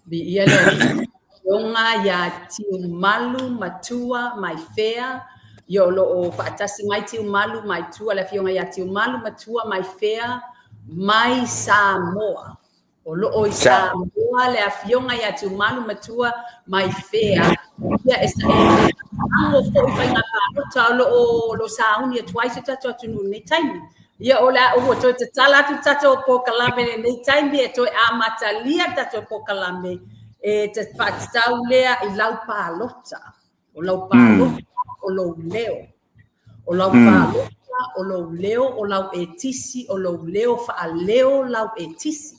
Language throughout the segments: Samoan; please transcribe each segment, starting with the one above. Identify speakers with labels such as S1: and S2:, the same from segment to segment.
S1: Viia le Alii. Afioga ia Tiumalu Matua Maifea, ia o lo o faatasi mai Tiumalu Matua, le afioga ia Tiumalu Matua Maifea mai Samoa. O lo o i Samoa le afioga ia Tiumalu Matua Maifea. Ia e ago foi faiga palota o lo o sauni atu ai si o tatou atunuu i lenei taimi. Ia o le a ua toe tatala atu le tatou polokalame i lenei taimi e toe amatalia le tatou polokalame e faatatau lea i lau palota. O lau palota, o lou leo. O lau palota, o lou leo, o lau etisi, o lou leo faaleo lau etisi.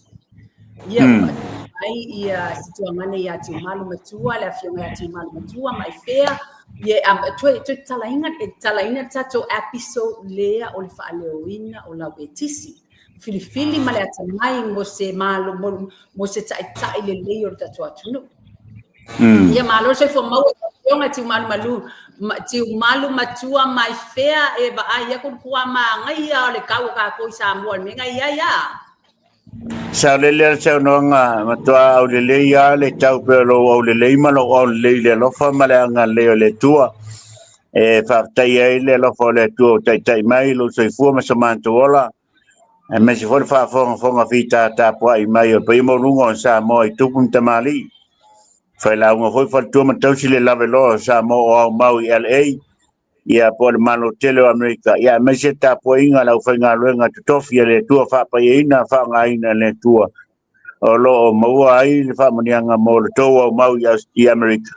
S1: Ia, ua faatasi mai ia si tuagane ia Tiumalu Matua, le afioga ia Tiumalu Matua Maifea, ia toe tatalaina, e tatalaina le tatou episode lea o le faaleoina o lau etisi. Filifili ma le atamai mo se malo, mo se taitai lelei o le tatou atunuu. Ia malo le soifua maua i lau afioga Tiumalu Malu, Tiumalu Matua Maifea, e vaai aku le kuamagaia o le kau o kākou i Samoa i le mea na i ai a.
S2: Saolele le saunoaga, matua aulelei lava le tau pea o lou aulelei ma lou aulelei i le alofa ma le agalelei o le Atua. E faafetai ai le alofa o le Atua ua taitai mai lou soifua ma so matou ola, aemaise foi le faafogafoga fita tapuai mai o le paia maualuga o Samoa i tupu ma tamalii. Failauga foi faletua ma tausi le laveloa o Samoa o aumau i LA, ia po o le Malo tele o Amerika, ia aemaise le tapuaiga a le aufaigaluega totofi a le Atua faapaiaina faaaogaina e le Atua o lo o maua ai le faamanuiaga mo le tou aumau i Amerika.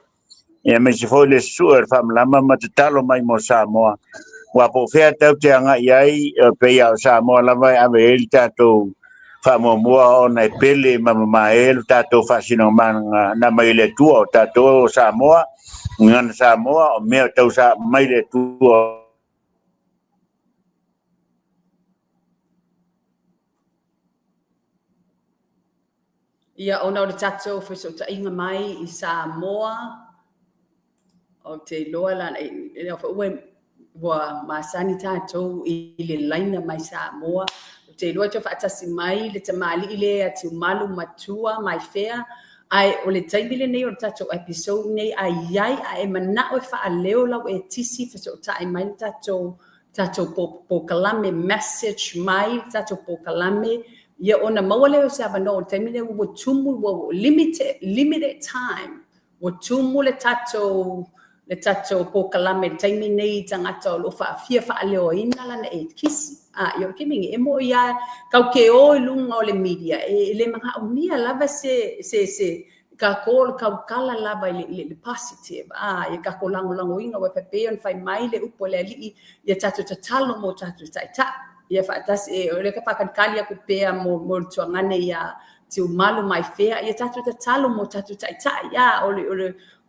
S2: Ia aemaise foi le susue o le faamalama ma tatalo mai mo Samoa. Aua po o fea tatou te agai ai, pei lava o Samoa lava e ave ai le tatou faamuamua ona e pele ma mamae le tatou faasinomaga na mai le Atua o tatou o Samoa, gagana Samoa, o mea tau mai le Atua.
S1: Ia, ona o le tatou fesootaiga mai i Samoa, ou te iloa la, ua masani tatou i le laina mai Samoa. Ou te iloa toe faatasi mai le tamalii lea ia Tiumalu Matua Maifea, ae o le taimi lenei o le tatou episode nei, a i ai a e manao e faaleo lau etisi fesootai mai le tatou polokalame, message mai le tatou polokalame, ia ona maua lea o se avanoa o le taimi lea ua tumu, ua limited time, ua tumu le tatou polokalame i le taimi nei i tagata o lo o faafia faaleoina lana ekisi. A, ia o le taimi nei, e moni lava, tatou te o i luga o le media, e le manaomia lava se kākou o le tautala lava i le positive, a, ia tatou lagolagoina, aua e faapea ona fai mai le upu a le Alii, ia tatou tatalo mo tatou taitai. Ia faatasi, o lea ka faatalitali atu pea mo le tuagane ia Tiumalu Maifea, ia tatou tatalo mo tatou taitai. A,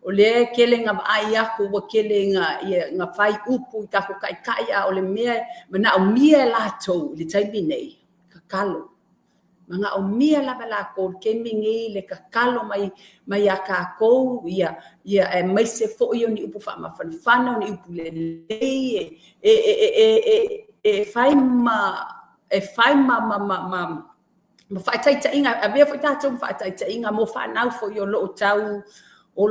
S1: o lea e tele na vaai aku ua tele na fai upu i tatou taitai, a o le mea e manaomia e latou i le taimi nei, tatalo. Manaomia lava latou i le taimi nei le tatalo mai ia kākou, ia aemaise foi o ni upu faamafanafana, o ni upu lelei, e fai ma ma faataitaiga, avea foi tatou ma faataitaiga mo fanau foi o lo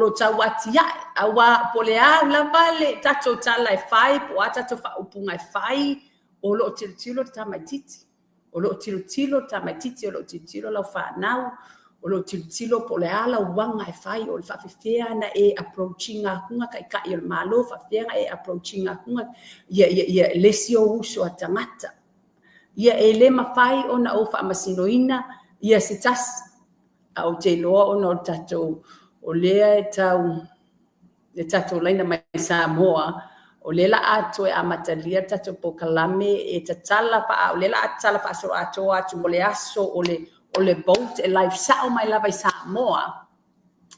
S1: o tau atiae, aua po o le a lava le tatou tala e fai, po o a tatou faaupuga e fai, o lo o tilotilo le tamaitiiti. O lo o tilotilo le tamaitiiti, o lo o tilotilo lau fanau, o lo o tilotilo po o le a lau aga e fai, o le faafefea na e approach ina atu ngā taitai o le Malo, faafefea na e approach ina atu ia le isi ou uso a tagata. Ia e le mafai ona ou faamasinoina ia se tasi, a ou te iloa ona o le tatou, o lea e tau le tatou laina mai Samoa, o lea la a toe amatalia le tatou polokalame e tatala, o lea la a tatala faasoloatoa atu mo le aso o le vote e live sao mai lava i Samoa,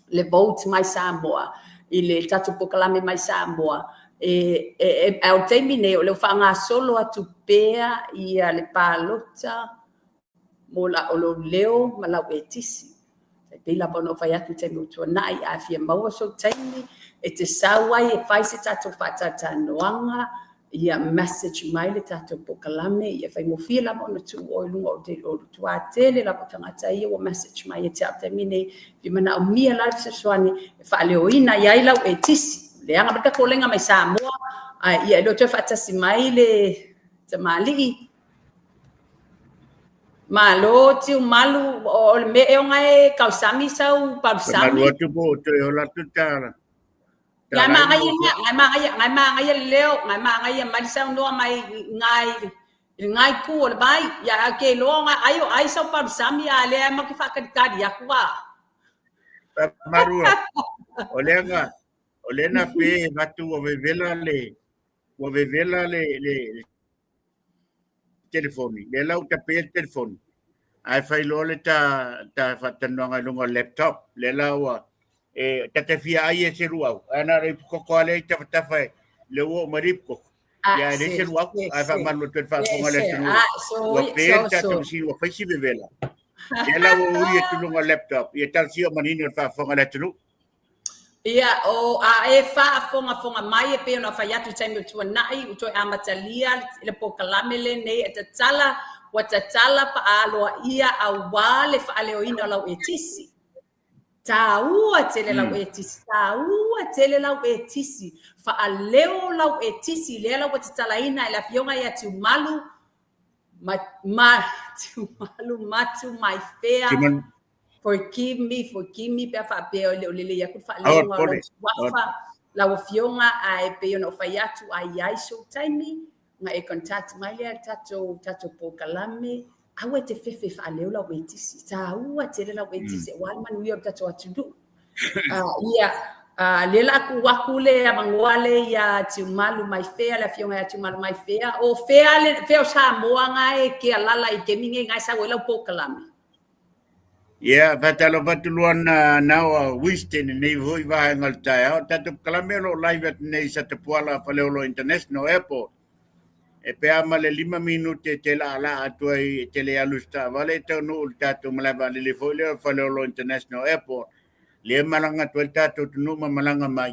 S1: le vote mai Samoa, i le tatou polokalame mai Samoa, e o le taimi nei o lea ua faagasolo atu pea ia le palota mo lou leo ma lau etisi. E pei lava ona ou fai atu i taimi ua tuanai, a fia maua sou taimi, e te sau ai e fai se tatou faatalatalanoaga, Ia message mai le tatou polokalame, ia faigofie lava ona tuu oe i luga o le o le tuatele lava o tagata ia ua message mai ia te au i le taimi nei, e manaomia la le fesoasoani e faaleoina i ai lau etisi. Leaga mai le tatou laina mai Samoa, ae ia e le o toe faatasi mai le tamalii. Malo Tiumalu, o le mea ea o gae kausami sau
S2: palusami. Malu atu po o toe ola atu ta
S1: Ngai magaia nya, ngai magaia, ngai magaia le leo, ngai magaia mai le saunoa mai ngai i le ngai ku o le vai. Ia a ke loa nga ai o ai sau palusami a lea ma ke whakataritari aku a.
S2: Marua, o lea na, o lea na pe vatu ua vevela le, ua vevela le, le, le telefoni. Lea la ua tape le telefoni. Ae fai loa le ta, ta faatalanoaga i luga o le laptop. Lea la ua, e, ta te fia ai e se luau. Ae na o le ipukoko lava lea i tafatafa e, lea ua oo mai le ipukoko. Ia, e leai se luau, ae faamalu atu ai le faafofoga a le atunuu. Ua pe le tatou masini ua fai si vevela. Lea la ua uli atu i luga o le laptop, ia talosia o manino le faafofoga a le atunuu.
S1: Ia, o a e faafogafoga mai e pei ona fai atu i taimi o tuanai, ua toe amatalia le polokalame lenei e tatala, ua tatala faaaloaia auā le faaleoina o lau etisi. Tāua tele lau etisi, tāua tele lau etisi, faaleo lau etisi, lea la ua tatalaina e le Afioga ia Tiumalu, ma, ma, Tiumalu Matumaifea, Forgive me, forgive me pe a faapea e le o lelei atu le faaleoga o lau suafa, lau Afioga, ae pei ona ou fai atu, a i ai sou taimi, ona e contact mai lea i le tatou, tatou polokalame, aua e te fefe e faaleo lau etisi, taua tele lau etisi aua le manuia o le tatou atunuu. Ia, lea la a tuu atu le avanoa lea ia Tiumalu Maifea, le Afioga ia Tiumalu Maifea, o fea le, fea o Samoa na e ke alala i kemi nei na e sau ai lau polokalame?
S2: Ia, faatalofa atu Luana nao a Winston i lenei foi vaega o le taeao. O le tatou polokalame o lo o live atu nei i Satapuala Faleolo International Airport. E pe a ma le 5 minute e te laalaa atu ai e te le alu i se taavale e taunuu i le tatou malae vaalele foi lea o Faleolo International Airport. Lea e malaga atu ai le tatou atunuu ma malaga mai.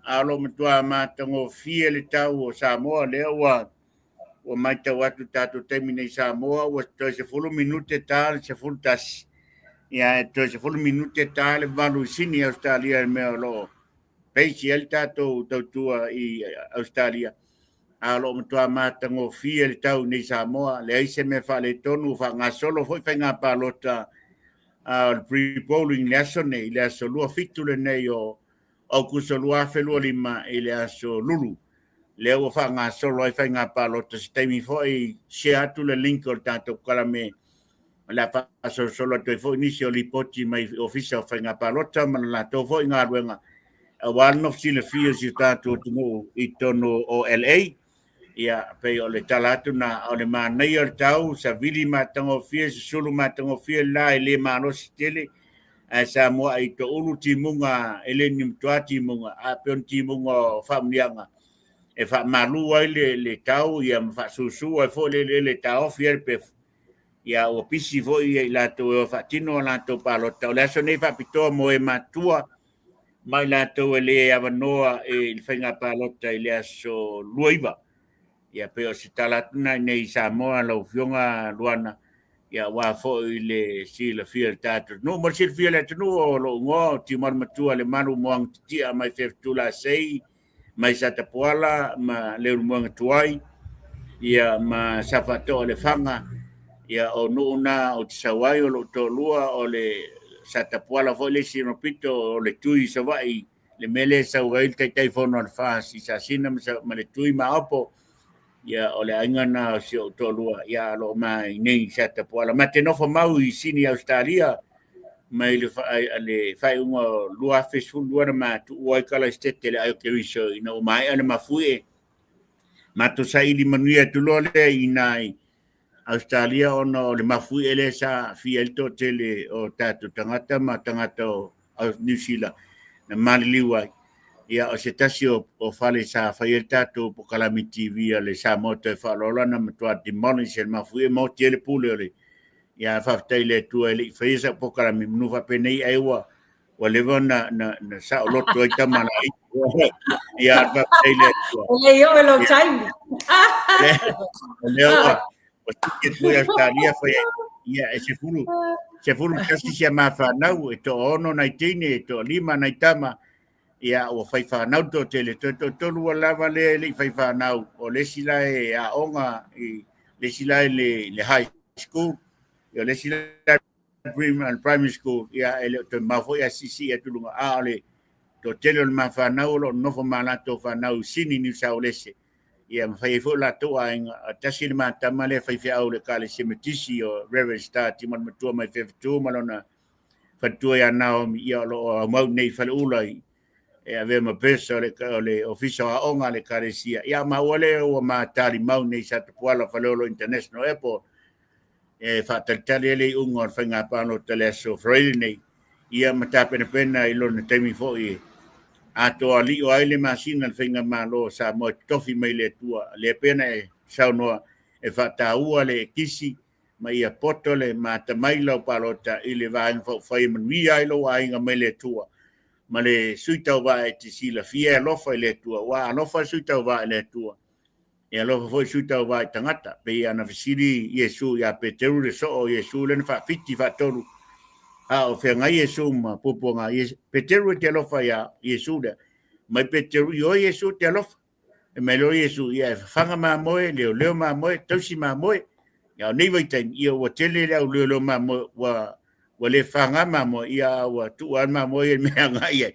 S2: A o lo o matua matagofie le tau o Samoa lea ua ua matau atu tatou taimi nei i Samoa ua toe 10 minute ta le 11 ia e toe 10 minute ta le 8 i Sini Australia i le mea o lo o base ai le tatou tautua i Australia a o lo o matua matagofie le tau nei i Samoa leai se mea faaletonu ua faagasolo foi faiga palota a o le pre-polling i le aso nei i le aso 27 lenei o Aukuso 2025 i le aso Lulu, lea ua faagasolo ai faiga palota. Se taimi foi share atu le link o le tatou polokalame o le a faasolosolo atu ai foi nisi o lipoti mai Ofisa o Faiga Palota ma le latou foi galuega aua le nofo silafia o si o tatou atunuu i totonu o LA. Ia, pei o le tala atu na o le manaia o le tau, savili matagofie, susulu matagofie le la e le malosi tele, ae sa muai toulu timuga, e le ni matua timuga, a pei o ni timuga o faamuniaga e faamalu ai le, le tau, ia ma faasusu ai foi le eleele e taofi ai le pefu. Ia ua pisi foi i latou e o faatino a latou palota. O le aso nei faapitoa mo e matua ma i latou e le avanoa i le faiga palota i le aso 29. Ia pei o se tala atu lena i inei i Samoa lau Afioga Luana, ia aua foi le silafia e le tatou atunuu. Mo le silafia e le atunuu o lou igoa o Tiumalu Matua Lemalu Moana Titia mai Fefetula-Sei mai Satapuala ma Leulumoega Tuai, ia ma Safaatoa Lefaga, ia o nuu na ou te sau ai, o lou toalua o le Satapuala foi le isi ona pito o le Tui i Savaii, le mea lea e sau ai le Taitaifono a le FAST i Sasina ma le Tui Maopo, ia o le aiga na o si ou toalua, ia o lo o ma i nei i Satapuala. Ma te nofo mau i Sini Ausetalia mai le faaiuga o 2012 na ma tuua ai Kalaisitete le ai o Keriso ina ua maea le mafuie. Matou saili manuia atu loa lea i ina i Ausetalia ona o le mafuie lea sa aafia ai le toatele o tatou tagata ma tagata o Niu Sila na maliliu ai. Ia, o se tasi o, o fale sa fai ai le tatou polokalame TV a le Samoa Toe Faaaloalo na matua demolish e le mafuie ma oti ai le pule o le. Ia, faafetai i le Atua e le i faia sau polokalame manu faapenei ai ua ua leva ona na saoloto ai tama laiti. Ia, faafetai i le Atua.
S1: E le i oo i lou taimi.
S2: O lea ua siki atu i Ausetalia fai ai. Ia, e 11 si a ma fanau, e 6 nai teine, e 5 nai tama. Ia, ua fai fanau le toatele, toe toatolu ua lava lea e le i fai fanau. O le isi la e aoga, le isi la i le high school, ia o le isi la primary school, ia e le o toe mamao foi ae siisii atu i luga. A o le toatele o le ma fanau o lo o nonofo ma latou fanau i Sini, Niu Saolese, ia ma fai ai foi o latou aiga. Tasi le ma tama lea faifeau i le Ekalesia Metisi o Reverend Star Tiumalamatua mai Fefitu ma lona faletua ia Naomi, ia o lo o aumau nei i Faleula i e avea ma pesa o le Ofisa o Aoga a le Ekalesia. Ia maua lea ua ma talimau nei i Satapuala Faleolo International Airport e faatalitali ai le iuga o le faiga palota i le aso Faraile nei, ia ma tapenapena i lona taimi foi e atoa lio ai le masina le faigamalo o Samoa e totofi mai le Atua. Lea pei ona e saunoa e faataua le kisi ma ia poto le matamai lau palota i le vaega faaupufai e manuia ai lou aiga mai le Atua ma le sui tauva e te silafia e alofa i le Atua. Ua alofa le sui tauva i le Atua, e alofa foi le sui tauva i tagata. Pei ona fesili Iesu ia Peteru le soo o Iesu lea na faafiti faatolu a o feagai Iesu ma puapuaga. Peteru e te alofa ia Iesu lea. Mai Peteru, ioe Iesu te alofa. E mai loa Iesu, ia e fafaga mamoe, leoleo mamoe, tausi mamoe. Ia o nei vaitaimi, ia ua tele le au leoleo mamoe, ua le faga mamoe, ia ua tuu lava le mamoe ia i le mea e agai ai.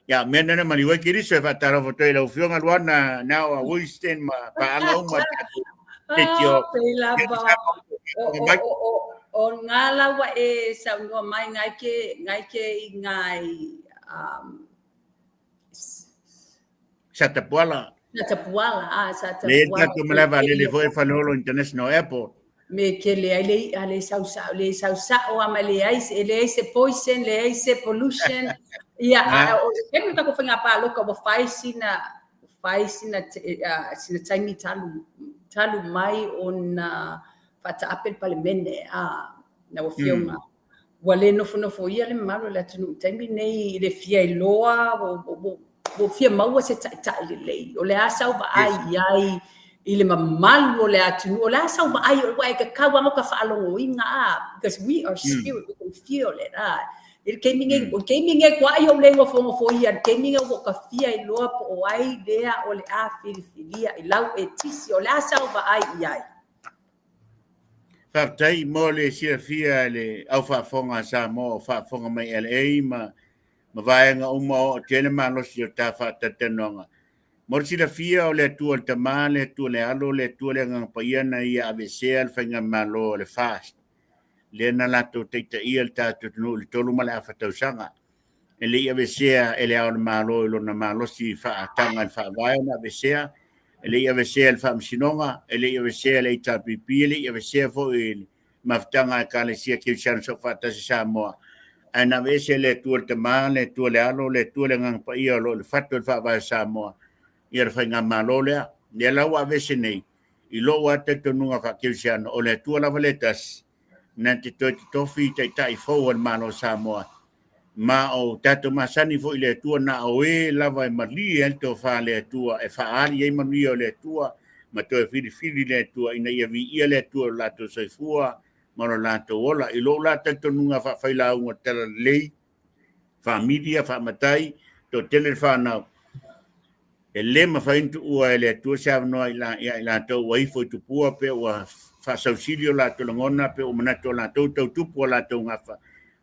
S2: Ia mea na na maliu ai Keriso. E faatalofa atu ai i lau Afioga Luana, now a Winston ma paaga uma
S1: keiki o Pei lava o ngā lawa e saunoa mai ngai ke i ngai
S2: Satapuala.
S1: Satapuala, ah, Satapuala.
S2: Le tatou malae vaalele foi e Faleolo International Airport.
S1: Me tele ai le i'a le sausa'o, le sausa'o a ma leai e leai se poison, leai se pollution. Ia, a o le taimi o tatou faiga palota ua fai sina taimi talu mai ona faataape le Palemene a lau Afioga. Ua le nofonofoia le mamalu o le atunuu i le taimi lenei i le fia iloa, ua fia maua se taitai lelei. O le a sau vaai i ai i le mamalu o le atunuu, o le a sau vaai, aua e tatau lava ona ta faalogoina, because we are spirit, we can feel it. I le taimi nei, o le taimi nei toai ou le nofonofoia, i le taimi nei ua ta fia iloa po o ai lea o le a filifilia i lau e tisi, o le a sau vaai i ai.
S2: Faafetai mo le silafia e le au faafofoga a Samoa o faafofoga mai LA ma vaega uma o tele malosi o ta faatalatalanoaga. Mo le silafia o le Atua le Tama, le Atua le Alo, le Atua le Agaga Paia na ia aveesea le faigamalo o le FAST lea na latou taitaia le tatou atunuu i le 3.5 tausaga. E le i aveesea e le Ao o le Malo i lona malosi faataga i le Faavae ona aveesea, e le i aveesea e le Faamasinoga, e le i aveesea e le HRPP, e le i aveesea foi i le mafutaga a Ekalesia Kerisiano Soofaatasi Samoa, ae na aveese e le Atua le Tama, le Atua le Alo, le Atua le Agaga Paia o lo o i le fatu o le Faavae o Samoa, ia le faigamalo lea. Lea la ua aveese nei, i lou lava talitonuga faa-kerisiano, o le Atua lava le tasi, na te toe totofi taitai fou o le Malo o Samoa. Ma o tatou masani foi i le Atua, na o e lava e malie ai le tofa a le Atua, e faaali ai manuia o le Atua, ma toe filifili le Atua ina ia viia le Atua o lo latou soifua ma lo latou ola. I lou la talitonuga faafailauga talalelei, faamilia, faamatai, toatele le fanau, e le mafai ona tuua e le Atua se avanoa ia i latou ua ifo i tupua pe ua faasausili o latou lagona pe ua manatu o latou tau tupu o latou gafa,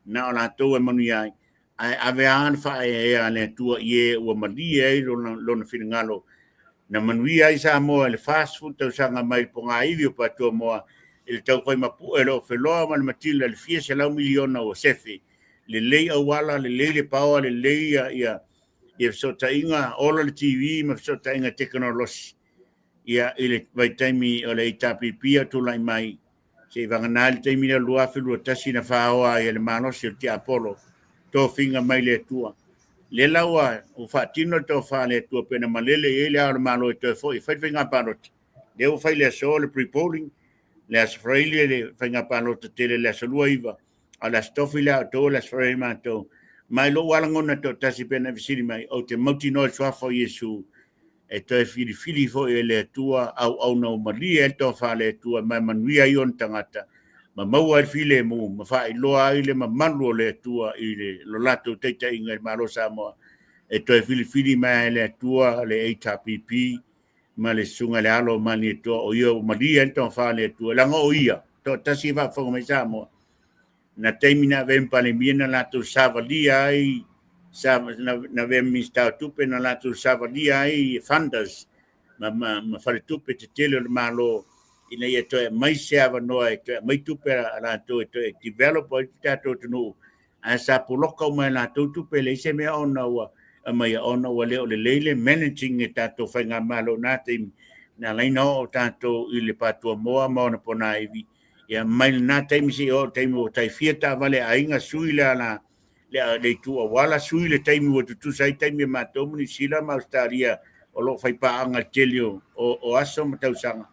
S2: na o latou e manuia ai, ae ave lava le faaeaea a le Atua i e ua malie ai lona finagalo na manuia ai Samoa i le 40 tausaga mai le pogaivi o Patuamoa i le taufai mapue o le ofeloa ma le matila i le fia selau miliona ua sefe, lelei auala, lelei le paoa, lelei ia fesootaiga, ola le TV ma fesootaiga tekonolosi. Ia i le vaitaimi o le HRPP o tulai mai, se i vagana le taimi lea 2021 na faoa ai e le malosi o le tiapolo tofiga mai le Atua. Lea la ua faatino le tofa a le Atua pe na malele i ai le Ao o le Malo e toe foi e fai le faiga palota. Lea ua fai le aso le pre-polling, le aso Faraile le faiga palota tele, le aso 29, a o le aso Tofi le a outou, le aso Faraile matou. Ma i lou lava lagona toatasi pe na fesili mai, ou te mautinoa i le suafa o Iesu e toe filifili foi e le Atua auauna ua malie ai le tofa a le Atua ma e manuia ai ona tagata ma maua ai le filemu ma faailoa ai le mamalu o le Atua i lo latou taitaiga i le Malo o Samoa. E toe filifili mai e le Atua le HRPP ma le susuga i le alo o Malietoa, o ia ua malie ai le tofa a le Atua, leaga o ia toatasi e faafofoga mai Samoa. Na taimi na avea ma Palemia na latou savalia ai, na avea ma Minisita o Tupe na latou savalia ai funders ma faletupe tetele o le Malo ina ia toe aumai se avanoa e toe aumai tupe a latou e toe develop ai le tatou atunuu, ae sa poloka uma e latou tupe, leai se mea ona ua aumai ona ua le o lelei le managing e tatou faigamalo na taimi, na ala ai ona oo tatou i le patuamoa ma ona ponaivi. Ia mai lena taimi seia oo i le taimi ua tai fia taavale a aiga, sui le ala le itu auala, sui le taimi ua tutusa ai taimi e matou ma Niu Sila ma Ausetalia o lo o faipaaga i le tele o aso ma tausaga,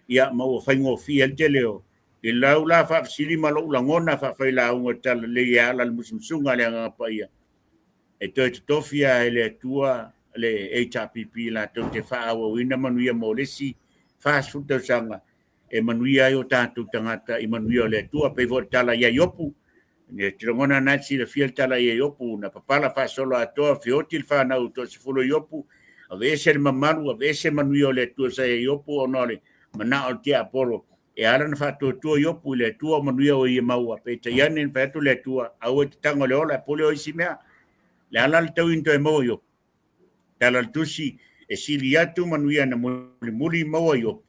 S2: ia ma ua faigofie ai le tele o i lau la faafesili ma lou lagona faafailauga o le talalelei e ala i le musumusuga a le Agaga Paia e toe totofi lava e le Atua le HRPP latou te faaauauina manuia mo le isi 40 tausaga e manuia ai o tatou tagata i manuia o le Atua. Pei foi o le tala ia Iopu, e te lagona na te silafia le tala ia Iopu, na papala faasolo atoa, feoti le fanau toasefulu o Iopu, aveese le mamalu, aveese manuia o le Atua sa ia Iopu ona o le manao o le tiapolo e ala ona faatuatua Iopu i le Atua o manuia o ia maua. Peitai ane na fai atu le Atua, aua e te tago i le ola e pule o isi mea. Le ala le tauina toe maua Iopu. Tala o le tusi, e sili atu manuia na mulimuli maua Iopu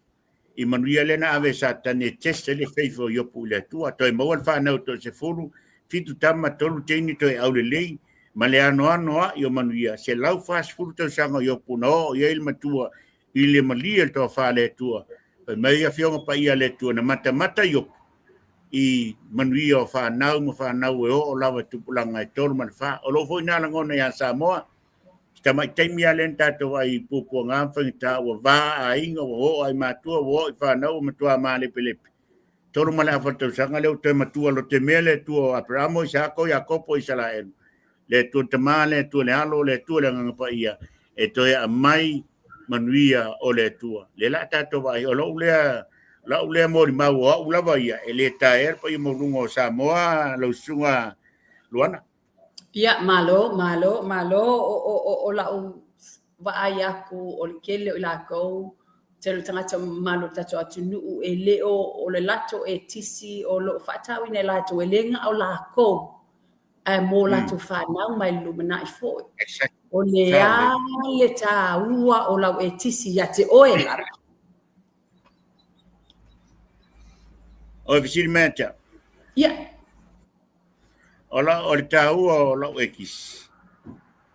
S2: i manuia lea na ave e Satani e test ai le faith o Iopu i le Atua. Toe maua le fanau toasefulu, 7 tama, 3 teine, toe aulelei, ma le anoano ai o manuia, 140 tausaga o Iopu na oo i ai le matua i le malie le tofa a le Atua. Fai mai Afioga Paia a le Atua, na matamata Iopu i manuia o fanau ma fanau e oo lava i tupulaga e 3 ma le 4. O lou foi nā lagona ia Samoa, si tamai taimi lava lea na tatou vaai i puapuaga ma faigata ua va aiga, ua oo i matua, ua oo i fanau, ua matua malepelepe. 3 ma le afa tausaga lea ua toe matua lotemea le Atua o Aperamo, Isako, Iakopo, Isaraelu. Le Atua Tama, le Atua le Alo, le Atua le Agaga Paia, e toe aumai manuia o le Atua. Le la tatou vaai, o lau lea molimau o au lava ia, e le taea le paia maualuga o Samoa, lau susuga Luana.
S1: Ia, malo, malo, malo o lau vaai aku o le tele o i lakou tele o tagata mamalu o le tatou atunuu e le o le latou etisi o loo faatauina e latou e le gao lakou ae mo latou fanau mai le lumanai foi. O le a le taua o lau etisi ia te oe lava?
S2: O fesili mai ia.
S1: Ia.
S2: O le taua o lau ekisi.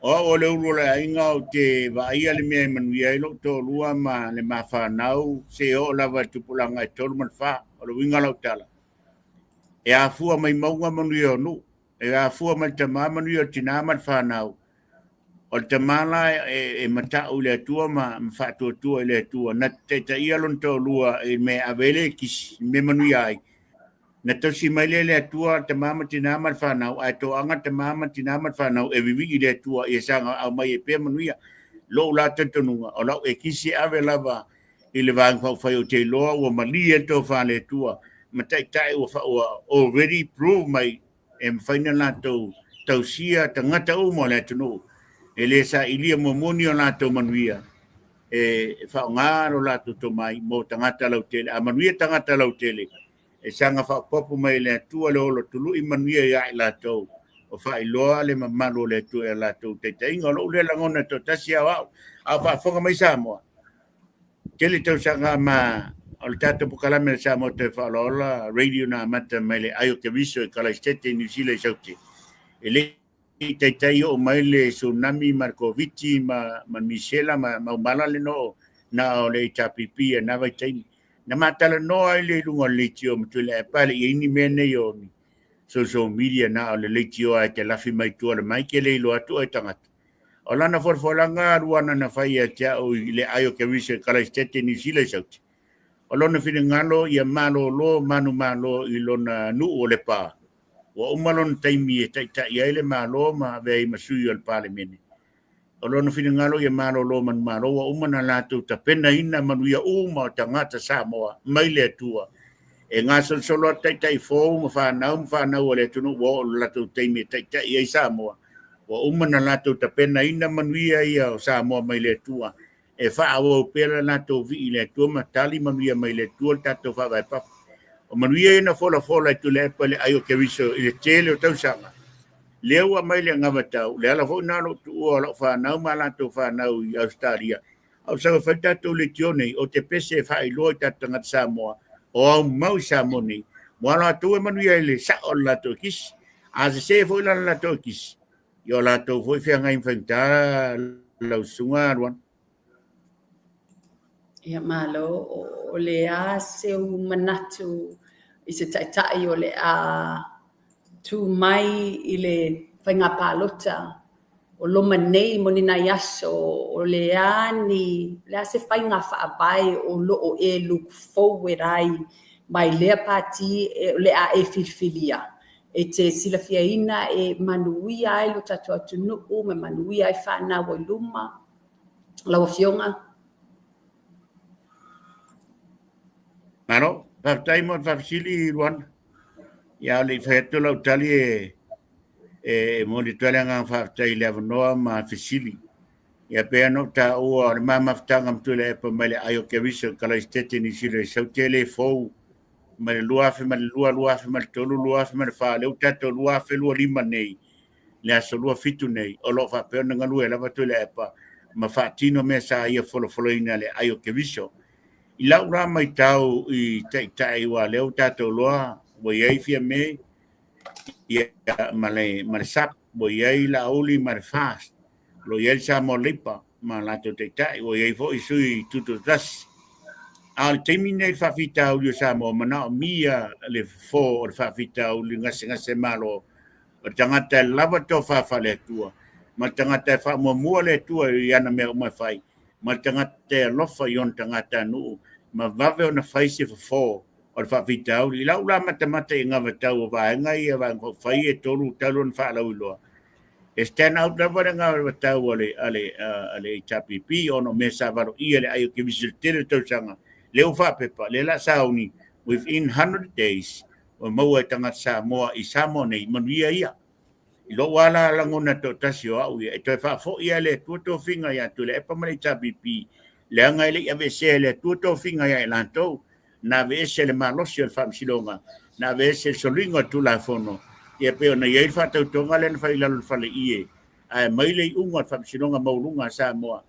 S2: O au o le ulu o le aiga ou te vaaia le mea e manuia ai lou toalua ma le mafanau se oo lava i le tupulaga e 3 ma le 4. O le uiga o lau tala, e afua mai mauga manuia o nuu, e afua mai le tamā manuia o le tinā ma le fanau. O le tamā la e matau i le Atua ma faatuatua i le Atua, na taitaia lona toalua i le mea e ave ai le ekisi, i le mea manuia ai. Na tausi mai lea e le Atua le tamā ma tinā ma le fanau, ae toaga le tamā ma tinā ma le fanau e vivii i le Atua ia saga aumai ai pea manuia. Lou la talitonuga, o lau ekisi e ave lava i le vaega faaupufai ou te iloa ua malie le tofa a le Atua ma taitai ua already prove mai e mafai ona latou tausia tagata uma o le atunuu. E le sailia muamua ni o latou manuia e faaaoga lo latou tomai mo tagata lautele. A manuia tagata lautele, e saga faaopoopo mai e le Atua le olo tului manuia ia i latou o faailoa le mamalu o le Atua i latou taitaiga. O lou lea lagona toatasi ao au, a o faafofoga mai Samoa, tele tausaga ma o le tatou polokalame o Samoa Toe Faaolaola radio na amata mai le ai o Keriso i Kalaistete i Niu Sila i Saute. E le i taitai oo mai le tsunami ma le Koviti ma misela ma maumala le noo na o le HRPP e na vaitaimi. Na matalanoa ai le luga o le leitio ma tui le epa le i ni mea nei o ni social media na o le leitio ai te lafi mai tua le mai ke le iloa atu ai tagata. O lana folafolaga luana na fai ia te au i le ai o Keriso i Kalaistete i Niu Sila i Saute. O lona finagalo ia malōlō manumalo i lona nuu o Lepa. Ua uma lona taimi e taitai ai le Malo ma avea ai ma sui o le Palemene. O lona finagalo ia malolo manumalo, ua uma ona latou tapenaina manuia uma o tagata Samoa mai le Atua. E gasolosolo atu taitai fou ma fanau ma fanau a le atunuu ua oo i le latou taimi e taitai ai Samoa. Ua uma ona latou tapenaina manuia ia o Samoa mai le Atua. E faaauau pea le latou vii i le Atua ma tali manuia mai le Atua le tatou faavae papa. O manuia ia na folafola e Tuilaepa i le ai o Keriso i le tele o tausaga, lea ua aumai le anavatau, le ala foi lena o lou tuua o lau fanau ma a latou fanau i Ausetalia, a o sau e fai le tatou leitio nei, ou te pese e faailoa i tatou tagata Samoa o aumau i Samoa nei, mo a latou e manuia i le sao o le latou ekisi. A sese foi la le latou ekisi, ia o latou foi feagai ma faigata lau susuga Luana.
S1: Ia malo, o le a seu manatu i se taitai o le a tu mai i le faiga palota o loma nei mo ni nai aso, o le a ni, le a se faiga faavae o lo o e look forward ai mai lea pati o le a e filifilia e te silafiaina e manuia ai lo tatou atunuu ma manuia ai fanau i luma, lau Afioga?
S2: Malo, faafetai mo le faafesili Luana. Ia, a o le i fai atu lau tali e e momoli atu ai le agaga faafetai i le avanoa ma fesili. Ia pei ona ou taua o le ma mafutaga ma Tuilaepa mai le ai o Keriso i Kalaisitete Niu Sila i sau tele fou mai le 2002, 2003, 2004, lea ua tatou 2025 nei, le aso 27 nei, o lo o faapea ona galue lava Tuilaepa ma faatino mea sa ia folafolaina le ai o Keriso. I lau la matau i taitai aua lea ua tatou iloa ua i ai Fiame ia, ma le SAP, ua i ai Laauli ma le FAST, o lo o i ai le Samoa Labour ma latou taitai, ua i ai foi sui tutoatasi. A o le taimi lenei i le faafitauli o Samoa, manaomia le fofo o le faafitauli gasegase malo o le tagata e lava tofa faale-Atua, ma le tagata e faamuamua le Atua i ana mea uma e fai, ma le tagata e alofa i ona tagatanuu ma vave ona fai se fofo o le faafitauli. I lau la matamata i anavatau o vaega ia, Vaega Faaupufai e tolu talu ona faalauiloa, e stand out lava le anavatau a le HRPP ona o mea sa valoia le ai o Keriso i le tele o tausaga, lea ua faapepa, lea o le a sauni within 100 days ua maua e tagata Samoa i Samoa nei manuia ia. I lou lava la lagona toatasi o au ia, e toe faafoi lava e le Atua tofiga ia Tuilaepa ma le HRPP, leaga e le i aveesea e le Atua tofiga ia i latou, na aveese le malosi o le Faamasinoga, na aveese le soliga o le Tulafono, ia pei ona i ai le faatautoga lea na fai i lalo o le faleie, ae aumai le iuga o le Faamasinoga Maualuga a Samoa,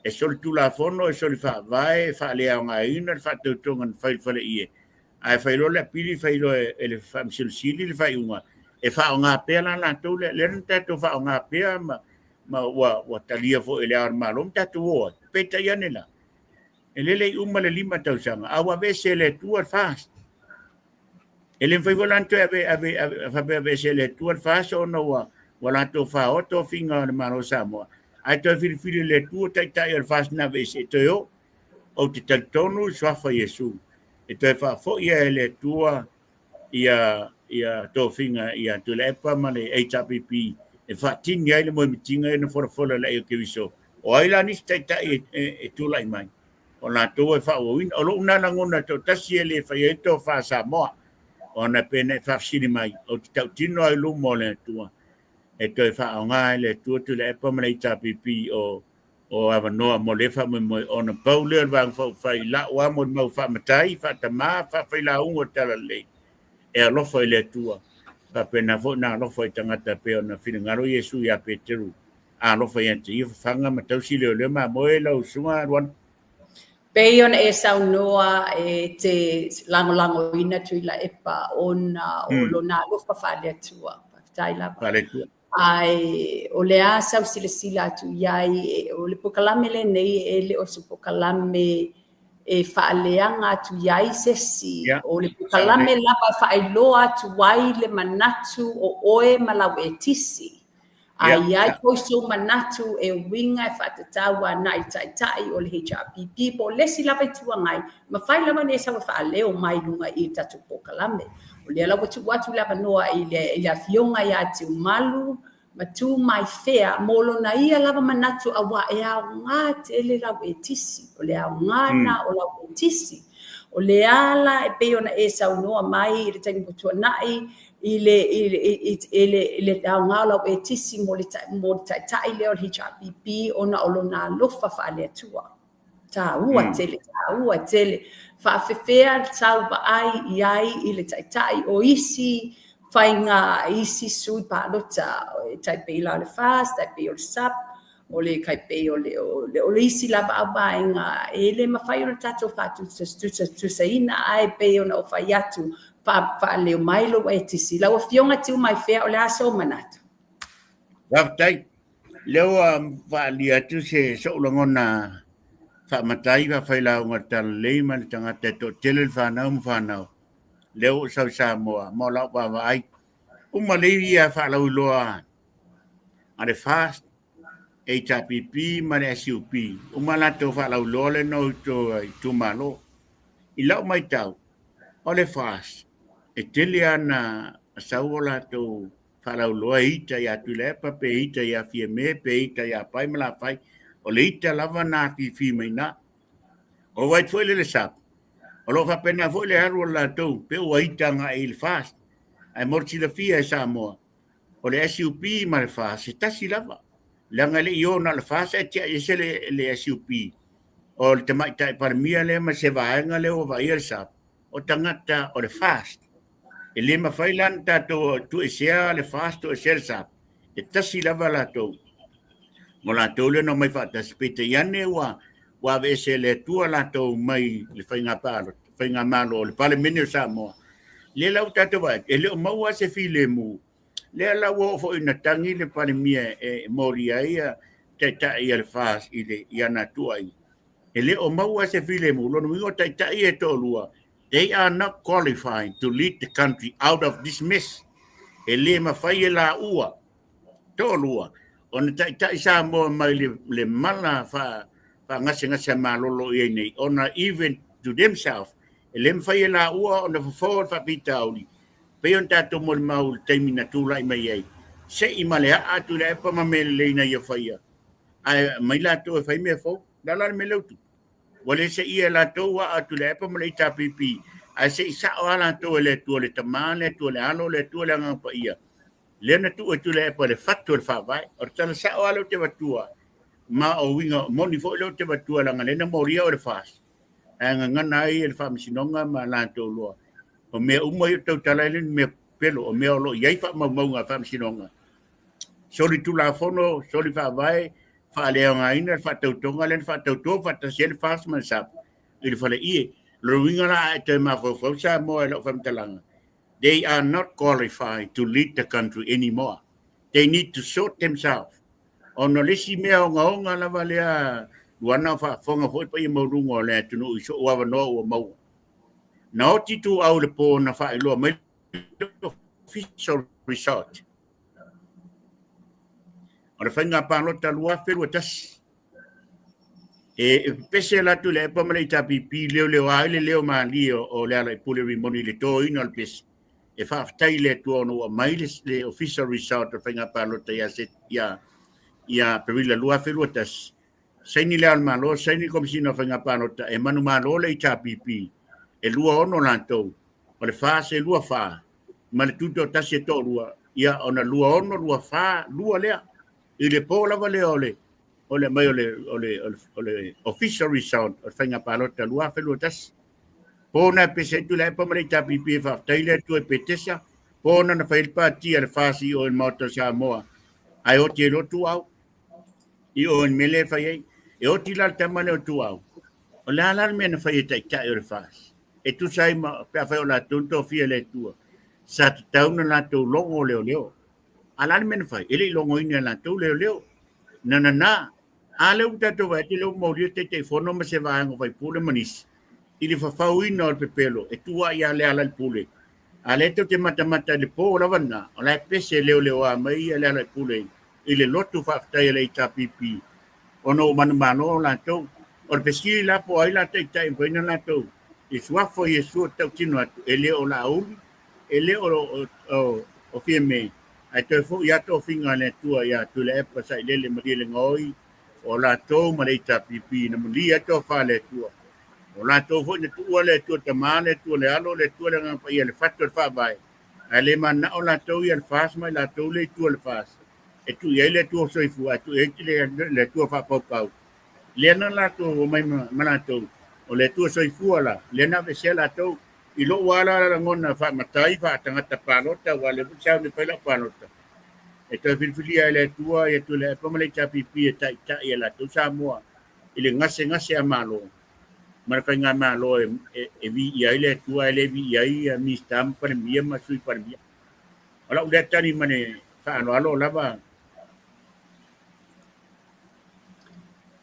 S2: e solitulafono, e solifaavae, e faaleaogaina le faatautoga na fai i le faleie, ae fai loa le apili, fai loa e le Faamasino Sili le faaiuga, e faaaoga pea la latou lea, lea na tatou faaaoga pea ma ua talia foi e le Ao o le Malo ma tatou o ai. Peitai ane la, e le i uma le 5 tausaga, a ua aveese e le Atua le FAST. E le mafai foi la ona toe ave, ave, ave, faapea aveese e le Atua le FAST ona ua latou faoa tofiga o le Malo o Samoa, ae toe filifili e le Atua taitai o le FAST na aveese e toe o. Ou te talitonu i suafa Iesu e toe faafoi e le Atua ia tofiga ia Tuilaepa ma le HRPP e faatini ai le moemitiga ia na folafola e le ai o Keriso. O ai la nisi taitai e tulai mai, o latou e faaauauina. O lou na lagona toatasi e le fai ai le tofa Samoa, ona e pei ona e faafesili mai, ou te tautino ai luma o le Atua e toe faaaoga e le Atua Tuilaepa ma le HRPP o avanoa mo lea faamoemoe, ona pau lea o le Vaega Faaupufai i lau lava molimau faamatai, faatama, faafailauga o le Talalelei, e alofa i le Atua, faapena foi ona alofa i tagata pei ona finagalo Iesu ia Peteru, a alofa ia te ia, fafaga ma tausi leoleo mamoe lau susuga Luana.
S1: Pei ona e saunoa e te lagolagoina Tuilaepa ona o lona alofa faale-Atua. Faafetai lava.
S2: Faale-Atua.
S1: Ae o le a sau silasila atu i ai, o le polokalame lenei e le o se polokalame e faaleaga atu i ai se isi. O le polokalame lava e faailoa atu ai le manatu o oe ma lau etisi. A i ai foi sou manatu e uiga e faatatau agai i taitai o le HRPP po o le isi lava itu agai, mafai lava ona e sau e faaleo mai i luga i le tatou polokalame. O lea la ua tuu atu le avanoa i le afioga ia Tiumalu ma Tumaifea mo lona ia lava manatu, auā e aogā tele lau etisi. O le aogā na o lau etisi. O le ala e pei ona e saunoa mai i le taimi ua tuanai i le aogā o lau etisi mo le taitai lea o le HRPP, ona o lona alofa faale-Atua. Taua tele, taua tele. Faafefea sau vaai i ai i le taitai o isi faiga, isi sui palota, e tai pei la o le FAST, tai pei o le SUP, o le kai pei o le isi lava au vaega e le mafai ona tatou faatusaina, ae pei ona ou fai atu, faaleo mai lou etisi. Lau Afioga Tiumaifea, o le a sou manatu?
S2: Faafetai. Lea ua faaalia atu se so'u lagona faamatai faafailauga le talalelei ma le tagata e to'atele le fanau ma fanau. Lea ua sau i Samoa ma o lau vaavaai. Uma lei ia faalauiloa a le FAST, HRPP ma le SUP. Uma latou faalauiloa le no itumalo. I lau maitau, o le FAST, e tele ana sau o latou faalauiloa e ita ia Tuilaepa pe ita ia Fiame pe ita ia Pai ma Lafai. O le ita lava na afifi mai na. O vai foi le SUP, o lo o faapena foi le alu o latou pe ua ita agai i le FAST. Ae mo le silafia e Samoa, o le SUP ma le FAST, e tasi lava. Leaga e le i o na o le FAST ae tiai ese le SUP. O le tamaitai Palemia lea ma se vaega lea ua vaaia le SUP, o tagata o le FAST. E le mafai la ona tatou tuuesea le FAST, tuuesea le SUP. E tasi lava latou. Mo latou lea na omai faatasi, peitai ane ua aveese e le Atua latou mai le faiga palota, faiga malo o le Palemene o Samoa. Lea la ua tatou vaai, e le o maua se filemu. Lea la ua oo foi ina tagi le Palemia e molia ai taitai a le FAST i ana tuuaiga. E le o maua se filemu. Lona uiga o taitai e toalua, they are not qualified to lead the country out of this mess. E le mafai e laua toalua ona taitai Samoa mai le mala faagasegase a malolo i ai nei, ona even to themselves, e le mafai e laua ona fofo le faafitauli pei ona tatou molimau i le taimi na tulai mai ai. Se i ma le aa atu i le epa ma mea lelei na ia faia. Ae mai latou e fai mea fou. La la le mea leu tupu. Ua le se ia latou aa atu i le epa ma le HRPP. Ae se i sao a latou e le Atua le Tama, le Atua le Alo, le Atua le Agaga Paia. Lea na tuu atu le epa le fatu o le faavae. O le tala sao a leo te vatua. Ma o uiga moni foi leo te vatua leaga lea na molia o le FAST. Ae gagana ai e le faamasinoga ma latou loa. O mea uma i o tautala ai le mea pelo, o mea o lo o i ai faamaumauga a faamasinoga. Soli tulafono, soli faavae, faaleaogaina le faatautoga lea na faatauto faatasi ai le FAST ma le SUP i le faleie. O le uiga la a e toe mafaufau Samoa i lau faamatalaga, they are not qualified to lead the country anymore. They need to sort themselves. Ona o le isi mea ogaoga lava lea luana o faafofoga foi paia maualuga o le atunuu i sou avanoa ua maua. Na oti ituau le po na faailoa mai official result. O le faiga palota 2021. E pese latou le epa ma le HRPP leo leo ai le leo malie o le ala i pule rimoni le toina o le pese. E faafetai le Atua ona ua mai le official result o le faiga palota ia Aperila 2021. Saini le Ao o le Malo, saini le Komesina o Faiga Palota, e manumalo le HRPP, e 26 latou, o le FAST e 24, ma le Tutoatasi e toalua, ia ona 26, 24, 2 lea. I le po lava lea o le mai o le official result o le faiga palota 2021. Po na pese atu le epa ma le HRPP e faafetai le Atua e petesa, po na na fai le pati a le FAST i o i le Maota o Samoa, ae oti ai loa Tuuau. I o i le mea lea e fai ai. E oti la le tama lea o Tuuau. O le a la le mea na fai e taitai o le FAST? E tusa ai ma pe afai o latou na tofia e le Atua. Sa tatau na latou logo leoleo. A la le mea na fai? E le i logoina e latou leoleo. Na nana. A lea ua tatou vaai atu lea ua maulia Taitaifono ma se vaega o faipule ma nisi i le fafauina o le pepelo e tua ia Lealailepule. A lea tou te matamata i le po lava lena, o la e pese leoleoa mai ia Lealailepule i le lotu faafetai a le HRPP ona ua manumalo latou. O le fesili la po o ai la taitai mafai ona latou i suafa o Iesu e tautino atu, e le o Laauli, E le o Fiame, ae toe fo'i lava tofiga a le Atua ia Tuilaepa Sailele Malielegaoi, o latou ma le HRPP na malie ai tofa a le Atua. O latou foi na tuua le Atua Tama, le Atua le Alo, le Atua le Agaga Paia, le fatu o le Faavae, ae le mananao latou ia le FAST ma i latou le itu o le FAST e tuu i ai le Atua soifua ae tuu i ai le Atua faapaupau. Lea na latou omai ma latou, o le Atua soifua la, lea na aveesea latou. I lou lava la lagona faamatai faatagata palota, aua o lea foi sa fai lau palota, e toe filifilia e le Atua ia Tuilaepa ma le HRPP e taitai e latou Samoa i le gasegase a Malo ma le faigamalo e viia ai le Atua ae le viia ai Minisita ma Palemia ma Sui Palemia. O lau lea tali ma le faaaloalo lava.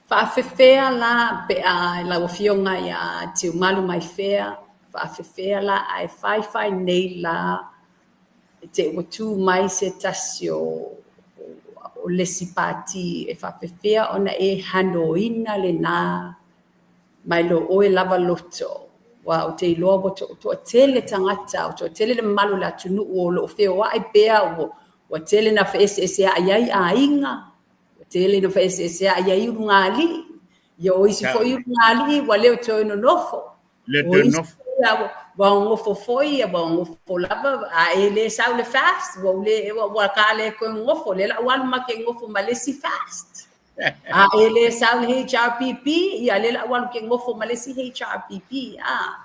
S1: Faafefea la pe a lau Afioga ia Tiumalu Maifea, faafefea la ae faifai nei la te ua tu mai se tasi o le isi pati, e faafefea ona e handle-ina lena mai lo oe lava loto? Ua ou te iloa ua toatele tagata, ua toatele le mamalu o le atunuu o loo feoai pea, ua tele na feeseeseai ai aiga, ua tele na feeseeseai ai ulugalii. Ia o isi foi ulugalii ua le o toe nonofo.
S2: Le toe nonofo.
S1: Ua gofo foi, ua gofo lava, a e le sau le FAST, ua le ua ka le koe gofo, le la ua alu ma ke gofo ma le isi FAST. A e le sau le HRPP, ia le la ua alu ke gofo ma le isi HRPP. A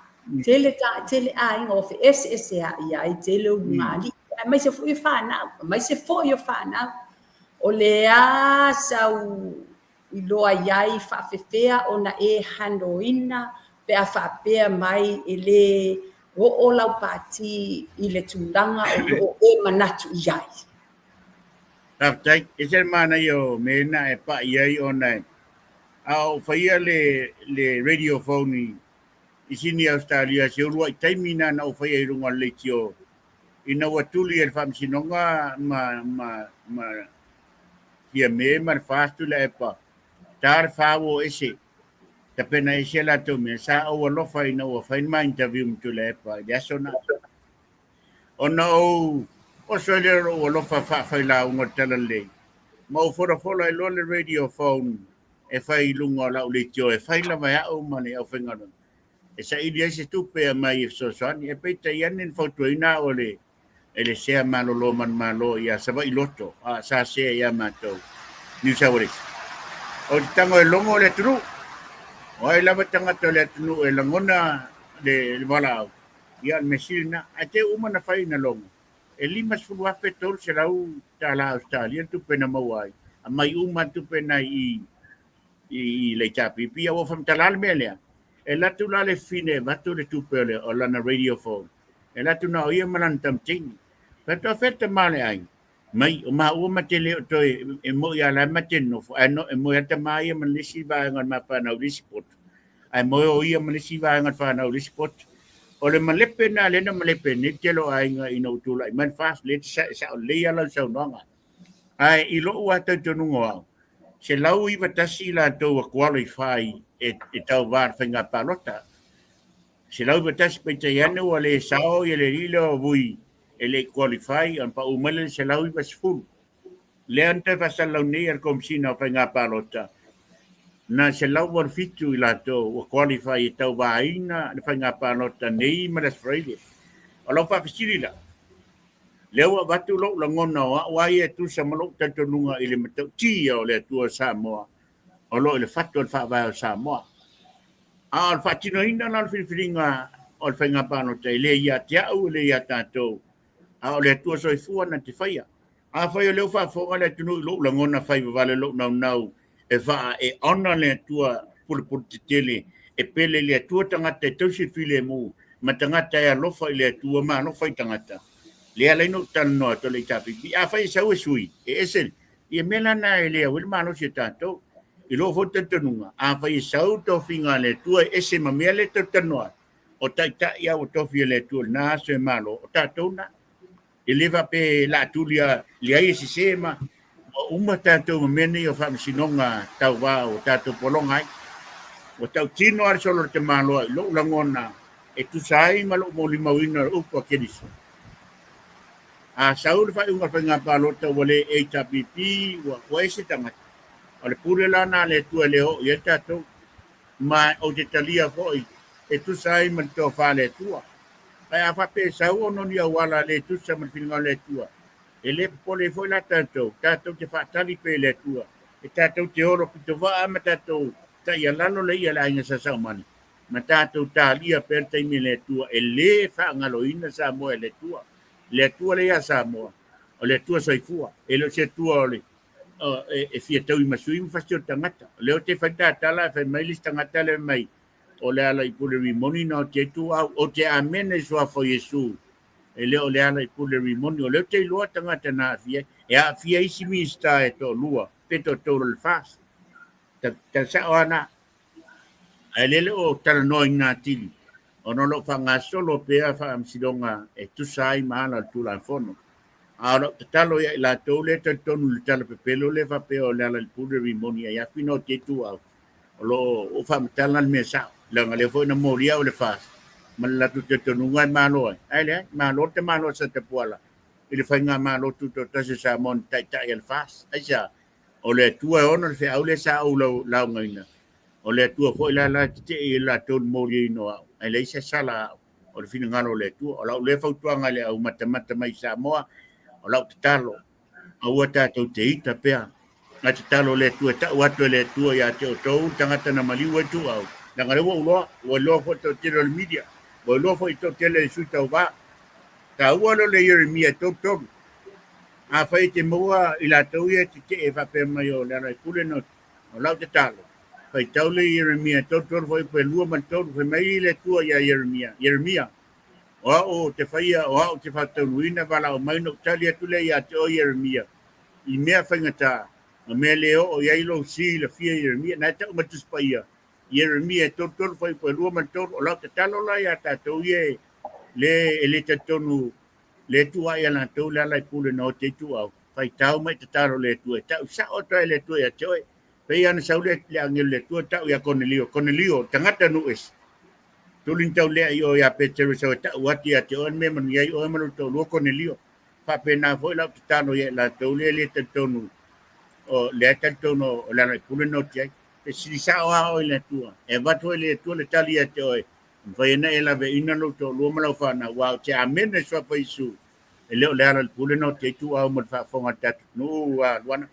S1: tele ta tele aiga o feeseeseai ai, tele ulugalii, aemaise foi o fanau, aemaise foi o fanau. O le a sau iloa i ai faafefea ona e handle-ina pe a faapea mai e le oo lau pati i le tulaga o loo e manatu i ai?
S2: Faafetai. E se manaia o mea na e pa'i ai ona a o faia le radio phone i Sini Australia se uluai taimi na ou faia i luga o le leitio ina ua tuli e le Faamasinoga ma Fiame ma le FAST Tuilaepa ta le 4 ua ese tapena ese latou mea. Sa ou alofa ina ua fai ma interview ma Tuilaepa i le aso na ona ou oso ai lea lou alofa faafailauga o le talalelei ma ou folafola ai loa le radio phone e fai i luga o lau leitio e fai lava e au ma le aufaigaluega e saili ai se tupe e mai e fesoasoani. E peitai ane na fautuaina au e le sea malolo manumalo ia Savaii Loto a sa sea ia matou New South Wales. O te tago e logo le atunuu, o ai lava tagata o le atunuu e lagona le valaau, ia o le mea sili lena. Ae te uma na fai na logo e $50,300 Australia le tupe na maua ai, aumai uma tupe na i le HRPP. Ua faamatala le mea lea, e alu atu la le fine e avatu le tupe o lana radio phone, e alu atu na o ia ma lana tamateini. Faatoa fea tama o le aiga mai o maua ma te le o toe e moi a la ma te nofo ae no e moe a tama ia ma le isi vaega o le mafanau i le isi poto, ae moe o ia ma le isi vaega o le fanau i le isi poto. O le malepe na lea na malepe nei tele o aiga ina ua tulai mai le FAST lea sao lelei lava lau saunoaga. Ae i lou lava talitonuga o au, 191 latou ua qualify e tauva i le faiga palota. 191, peitai ane ua le sao ia le alii lea o Vui e le i qualify, ona pau mai lea i le 190. Lea na toe faasalalau nei e le Komesina o Faiga Palota, na 187 i latou ua qualify e tauvaina le faiga palota nei ma le Aso Faraile. O lau faafesili la, lea ua avatu lou lagona o au lava ia e tusa ma lou talitonuga i le matautia o le Atua o Samoa o lo o i le fatu o le Faavae o Samoa. A o le faatinoina la o le filifiliga o le faiga palota e le ia te au, e le ia tatou, a o le Atua soifua na te faia. Afai o lea ua faafofoga le atunuu i lou lagona faivavale, lou naunau e faa e ona le Atua pulepule tetele e pele i le Atua tagata e tausi le filemu ma tagata e alofa i le Atua ma alofa i tagata. Lea ala ai na ou talanoa atu le HRPP. Afai e sau e sui, e ese, ia mea la na e le au ai le malosi o tatou. I lou foi talitonuga, afai e sau tofiga a le Atua e ese ma mea lea e talanoa ai, o taitai a ua tofi e le Atua lena aso e malo, o tatou na. E le faapea la tuli a leai e sese ma ua uma tatou ma mea nei o faamasinoga tauva o tatou pologa ai. Ua tautino lava le solo o le tamaloa i lou lagona e tusa ai ma lou molimauina o le upu a Keriso. A sau le faaiuga o le faiga palota ua le HRPP, ua ese tagata. O le pule la lena a le Atua e le oo i ai tatou. Ma ou te talia foi e tusa ai ma le tofa a le Atua. Ae a faapea e sau ona o ni auala le tusa ma le finagalo o le Atua, e le popole ai foi la tatou, tatou te faatali pea i le Atua, e tatou te olo pitovaa ma tatou taialalo le ia le aiga Sa Saumani, ma tatou talia pea le taimi a le Atua. E le faagaloina Samoa e le Atua. Le Atua lea ia Samoa, o le Atua soifua, e le o se Atua o le e fia taui ma sui ma fasi o le tagata. O lea o te fai tatala e fai mai le isi tagata le mai o le ala i pule rimoni na o te tu au o te amene i suafa o Iesu. E le o le ala i pule rimoni o lea o te iloa tagata na aafia. E aafia isi minista e toalua pe toatolu o le FAST. Ta sao ana. Ae lele o talanoaina atili ona o lo o faagasolo pea faamasinoga e tusa ai ma ala o le Tulafono. A o lau tatalo ia i latou lea e talitonu i le tala pepelo lea faapea o Lealailepule Rimoni Aiafi na o te ituau, o lo o faamatala le mea sao, leaga lea foi na moli au e le FAST ma le latou talitonuga e malo ai. Ae leai, malo le tamaloa a Satapuala i le faigamalo tutoatasi o Samoa na taitai e le FAST. Aisea? O le Atua e ona le feau lea sa ou laugaina, o le Atua foi la la tetee i latou le moliaina o au, ae leai se sala a au, o le finagalo o le Atua. O lau lea fautuaga i le au matamata mai i Samoa, o lau tatalo, aua tatou te ita pea. Ae tatalo le Atua, e tau atu e le Atua ia te outou le tagata na maliu ai tuau, leaga lea ua ou iloa, ua iloa foi le toatele o le media, ua iloa foi le toatele o sui tauva. Taua lea o le Ieremia 33. Afai e te maua i latou ia e tetee faapea mai o Lealailepule na o lau tatalo, faitau le Ieremia 33 foi pe 2 ma le 3, fai mai le Atua ia Ieremia, Ieremia, o au ou te faia, o au ou te faataunuuina valaau mai na ou tali atu lea ia te oe Ieremia, i mea faigata, ma mea le oo i ai lou silafia Ieremia. Na e tau mai le Tusi Paia, Ieremia 33 foi pe 2 ma le 3, o lau tatalo la ia tatou ia e le e le talitonu le tuuai ia latou Lealailepule na o te ituau, faitau mai tatalo le Atua e tau sao atu ai le Atua ia te oe. Pei ana sau le agelo le Atua tau ia Konelio, Konelio, tagata nuu ese. Tulin tau lea i o ia Petero sau e tau atu ia te oe le mea manuia ai oe ma lou toalua Konelio. Faapena foi lau tatalo ia i latou lea le talitonu o lea talitonu o Lealailepule na oti ai. E sili sao a oe le Atua. E avatu ai le Atua le tali ia te oe. Mafai ana e laveaiina lou toalua ma lau fanau, aua ou te amene i suafa Iesu. E le o Lealailepule na oti ai ituau mo le faafofoga a le tatou atunuu, Luana.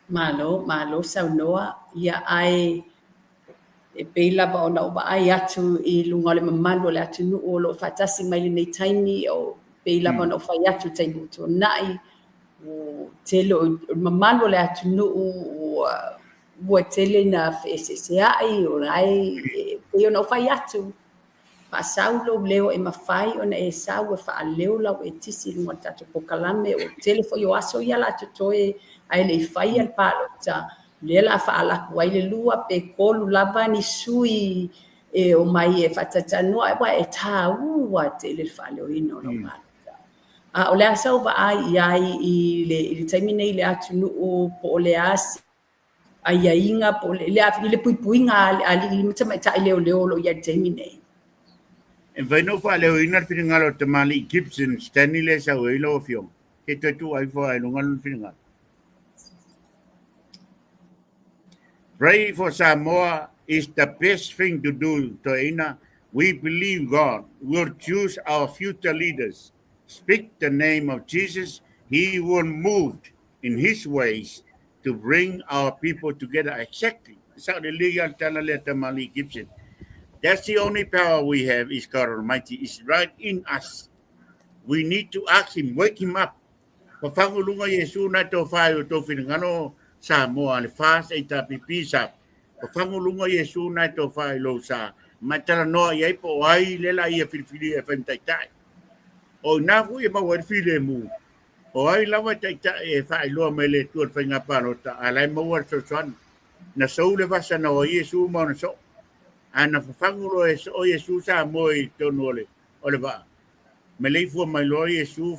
S1: Malo, malo saunoa. Ia, ae e pei lava ona ou vaai atu i luga o le mamalu o le atunuu o lo o faatasi mai lenei taimi, o pei lava ona ou fai atu i le taimi ua tuanai, ua tele o le mamalu o le atunuu ua tele ina feeseeseai, o la e pei ona ou fai atu, faasau lou leo e mafai ona e sau e faaleo lau etisi i luga o le tatou polokalame. Ua tele foi o aso ia la totoe ae le i faia le palota, lea la faalaku ai le lua pe tolu lava ni sui e o mai e faataitanoa, aua e taua tele le faaleoina o lau palota. A o le a sau vaai i ai i le taimi nei i le atunuu, po o le a aiaiga po o le i le puipuiga a alii ma tamaitai leoleo o lo o i ai i le taimi nei?
S2: E mafai ona ou faaleoina le finagalo o le tamalii Gibson Stanley lea e sau ai lau Afioga, se i toe tuu ifo lava i luga lona finagalo. Pray for Samoa is the best thing to do, Toeaina. We believe God will choose our future leaders. Speak the name of Jesus. He will move in his ways to bring our people together. Exactly. Sao le lea le tala lea tamalii Gibson. That's the only power we have is God Almighty. It's right in us. We need to ask him, wake him up. Fafagu i luga Iesu na e tofa ai o tou finagalo Samoa le FAST HRPP SAP. Fafagu i luga Iesu na e tofa ai lou sa. Ma e talanoa i ai po o ai le la ia filifilia e fai ma taitai. O ina foi e maua ai le filemu. O ai lava e taitai e faailoa mai le Atua i le faiga palota, a o la e maua le fesoasoani. Na sou le vasa na o ai Iesu ma ona soo. A na fafagu loa e soo Iesu Samoa i totonu o le vaa. Maleifua mai loa Iesu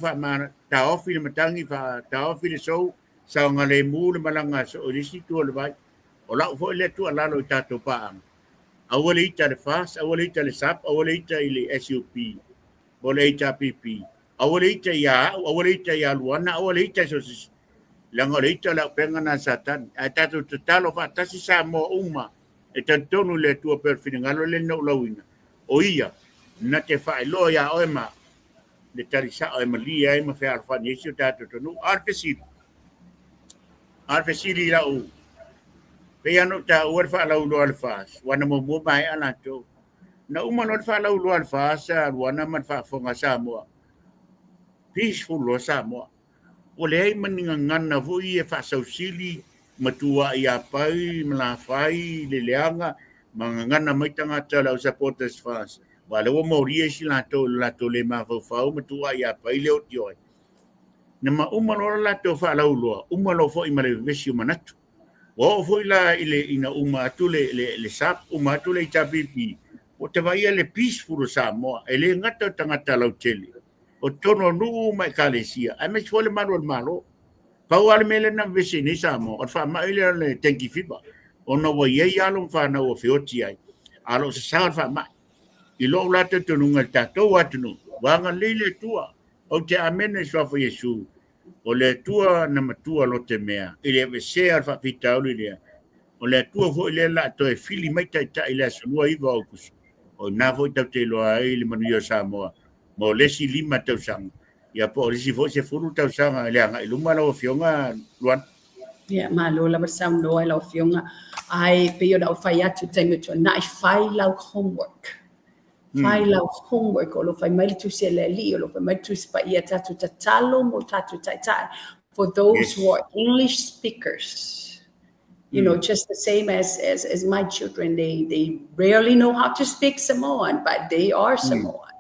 S2: taofi le matagi, taofi le sou, saogalemu le malaga a soo i le isi itu o le vai. O lau foi lea tuualalo i tatou paaga. Aua le ita i le FAST, aua le ita i le SAP, aua le ita i le SUP po o le HRPP. Aua le ita ia au, aua le ita ia Luana, aua le ita i so o se isi. Leaga o le ita o le auupega lena a Satani. Ae tatou tatalo faatasi Samoa uma e talitonu i le Atua pei o le finagalo lea na ou lauina, o Ia na te faailoa ia oe ma le tali sao e malie ai ma fealofani ai si o tatou atunuu. A o le fesili, a o le fesili i lau, pei lava ona ou taua le faalauiloa a le FAST, ua na muamua maea latou. Na uma loa le faalauiloa a le FAST a Luana ma le faafofoga a Samoa, peaceful loa Samoa. Ua leai ma ni gagana foi e faasausili ma tuuai ia Pai ma Lafai le leaga ma gagana mai tagata o le au supporters FAST. Aua o lea ua molia isi latou i le latou le mafaufau ma tuuai ia Pai le oti oe. Na ma uma loa le latou faalauiloa, uma loa foi ma le vevesi o manatu. Ua oo foi la i le ina uma atu le, le, le SAP, uma atu le HRPP, ua ta vaaia le peaceful o Samoa. E le gata o tagata lautele, o totonu o nuu ma ekalesia, aemaise foi le malu o le Malo. Pau lava le mea lea na vevesi ai nei Samoa, o le faamai lea o le dengue fever, ona ua i ai alo ma fanau ua feoti ai, a o lo o sasao le faamai. I lou la talitonuga i le tatou atunuu, ua agalelei le Atua. Ou te amene i le suafa o Iesu, o le Atua na matua lotemea i le aveesea o le faafitauli lea, o le Atua foi lea o le a toe fili mai taitai i le aso 29 o Aokuso, o i ina foi tatou te iloa ai le manuia o Samoa mo le isi 5 tausaga, ia po o le isi foi 10 tausaga i le agai i luma lau Afioga Luana.
S1: Ia, malo lava le saunoa i lau Afioga. Ae pei ona ou fai atu i le taimi o tuanai, fai lau homework. Fai lau homework, o lo o fai mai le Tusi a le Alii, o lo o fai mai le Tusi Paia, tatou tatalo mo tatou taitai. For those who are English speakers, you know, just the same as my children, they rarely know how to speak Samoan, but they are Samoan.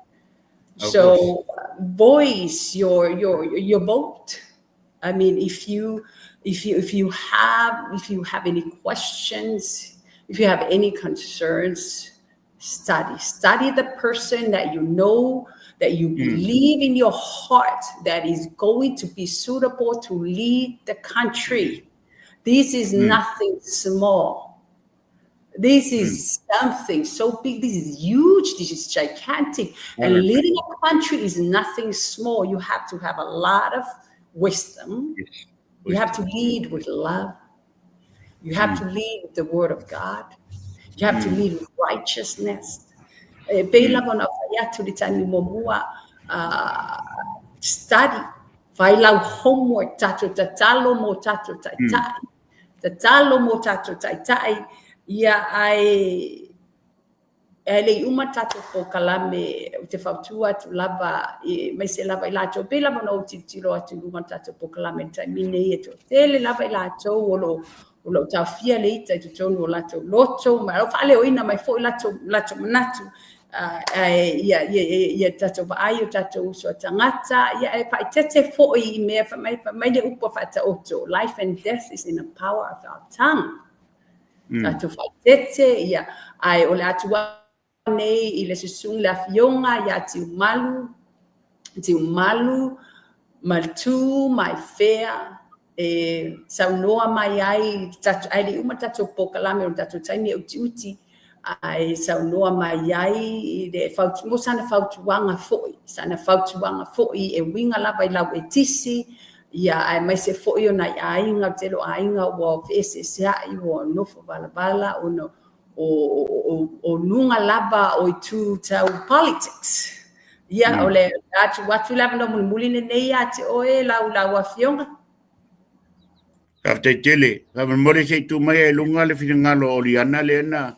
S2: Of
S1: So voice your vote. I mean, if you have any questions, if you have any concerns, study. Study the person that you know, that you believe in your heart that is going to be suitable to lead the country. This is nothing small. This is something so big. This is huge. This is gigantic. And leading a country is nothing small. You have to have a lot of wisdom. You have to lead with love. You have to lead with the word of God. You have to lead with righteousness. E pei lava ona fai atu le taimi muamua, study, fai lau homework, tatou tatalo mo tatou taitai. Tatalo mo tatou taitai, ia ae e le i uma tatou polokalame ou te fautua atu lava aemaise lava i latou pei lava ona ou tilotilo atu i luga o le tatou polokalame i le taimi nei e toatele lava i latou o lo o taofia le ita i totonu o latou loto ma o faaleoina mai foi latou manatu ae ia tatou vaai o tatou uso a tagata ia e faaeteete foi i mea fai mai le upu a Faataoto, "Life and death is in the power of our tongue." Tatou faaeteete ia ae o le atua nei i le susuga le afioga ia Tiumalu Tiumalu Malitu Maifea e saunoa mai ai tatou ae le i uma tatou polokalame o le tatou taimi e utiuti ae saunoa mai ai i le mo sana fautuaga foi e uiga lava i lau etisi ia aemaise foi o nai aiga o le tele o aiga ua feeseeseai ua nofo valavala ona o luga lava o itu tau politics. Ia o le atu atu le avanoa mulimuli lenei ia te oe lau afioga.
S2: Faafetai tele. Faamolemole se i tuu mai ai i luga le finagalo o Liana lea na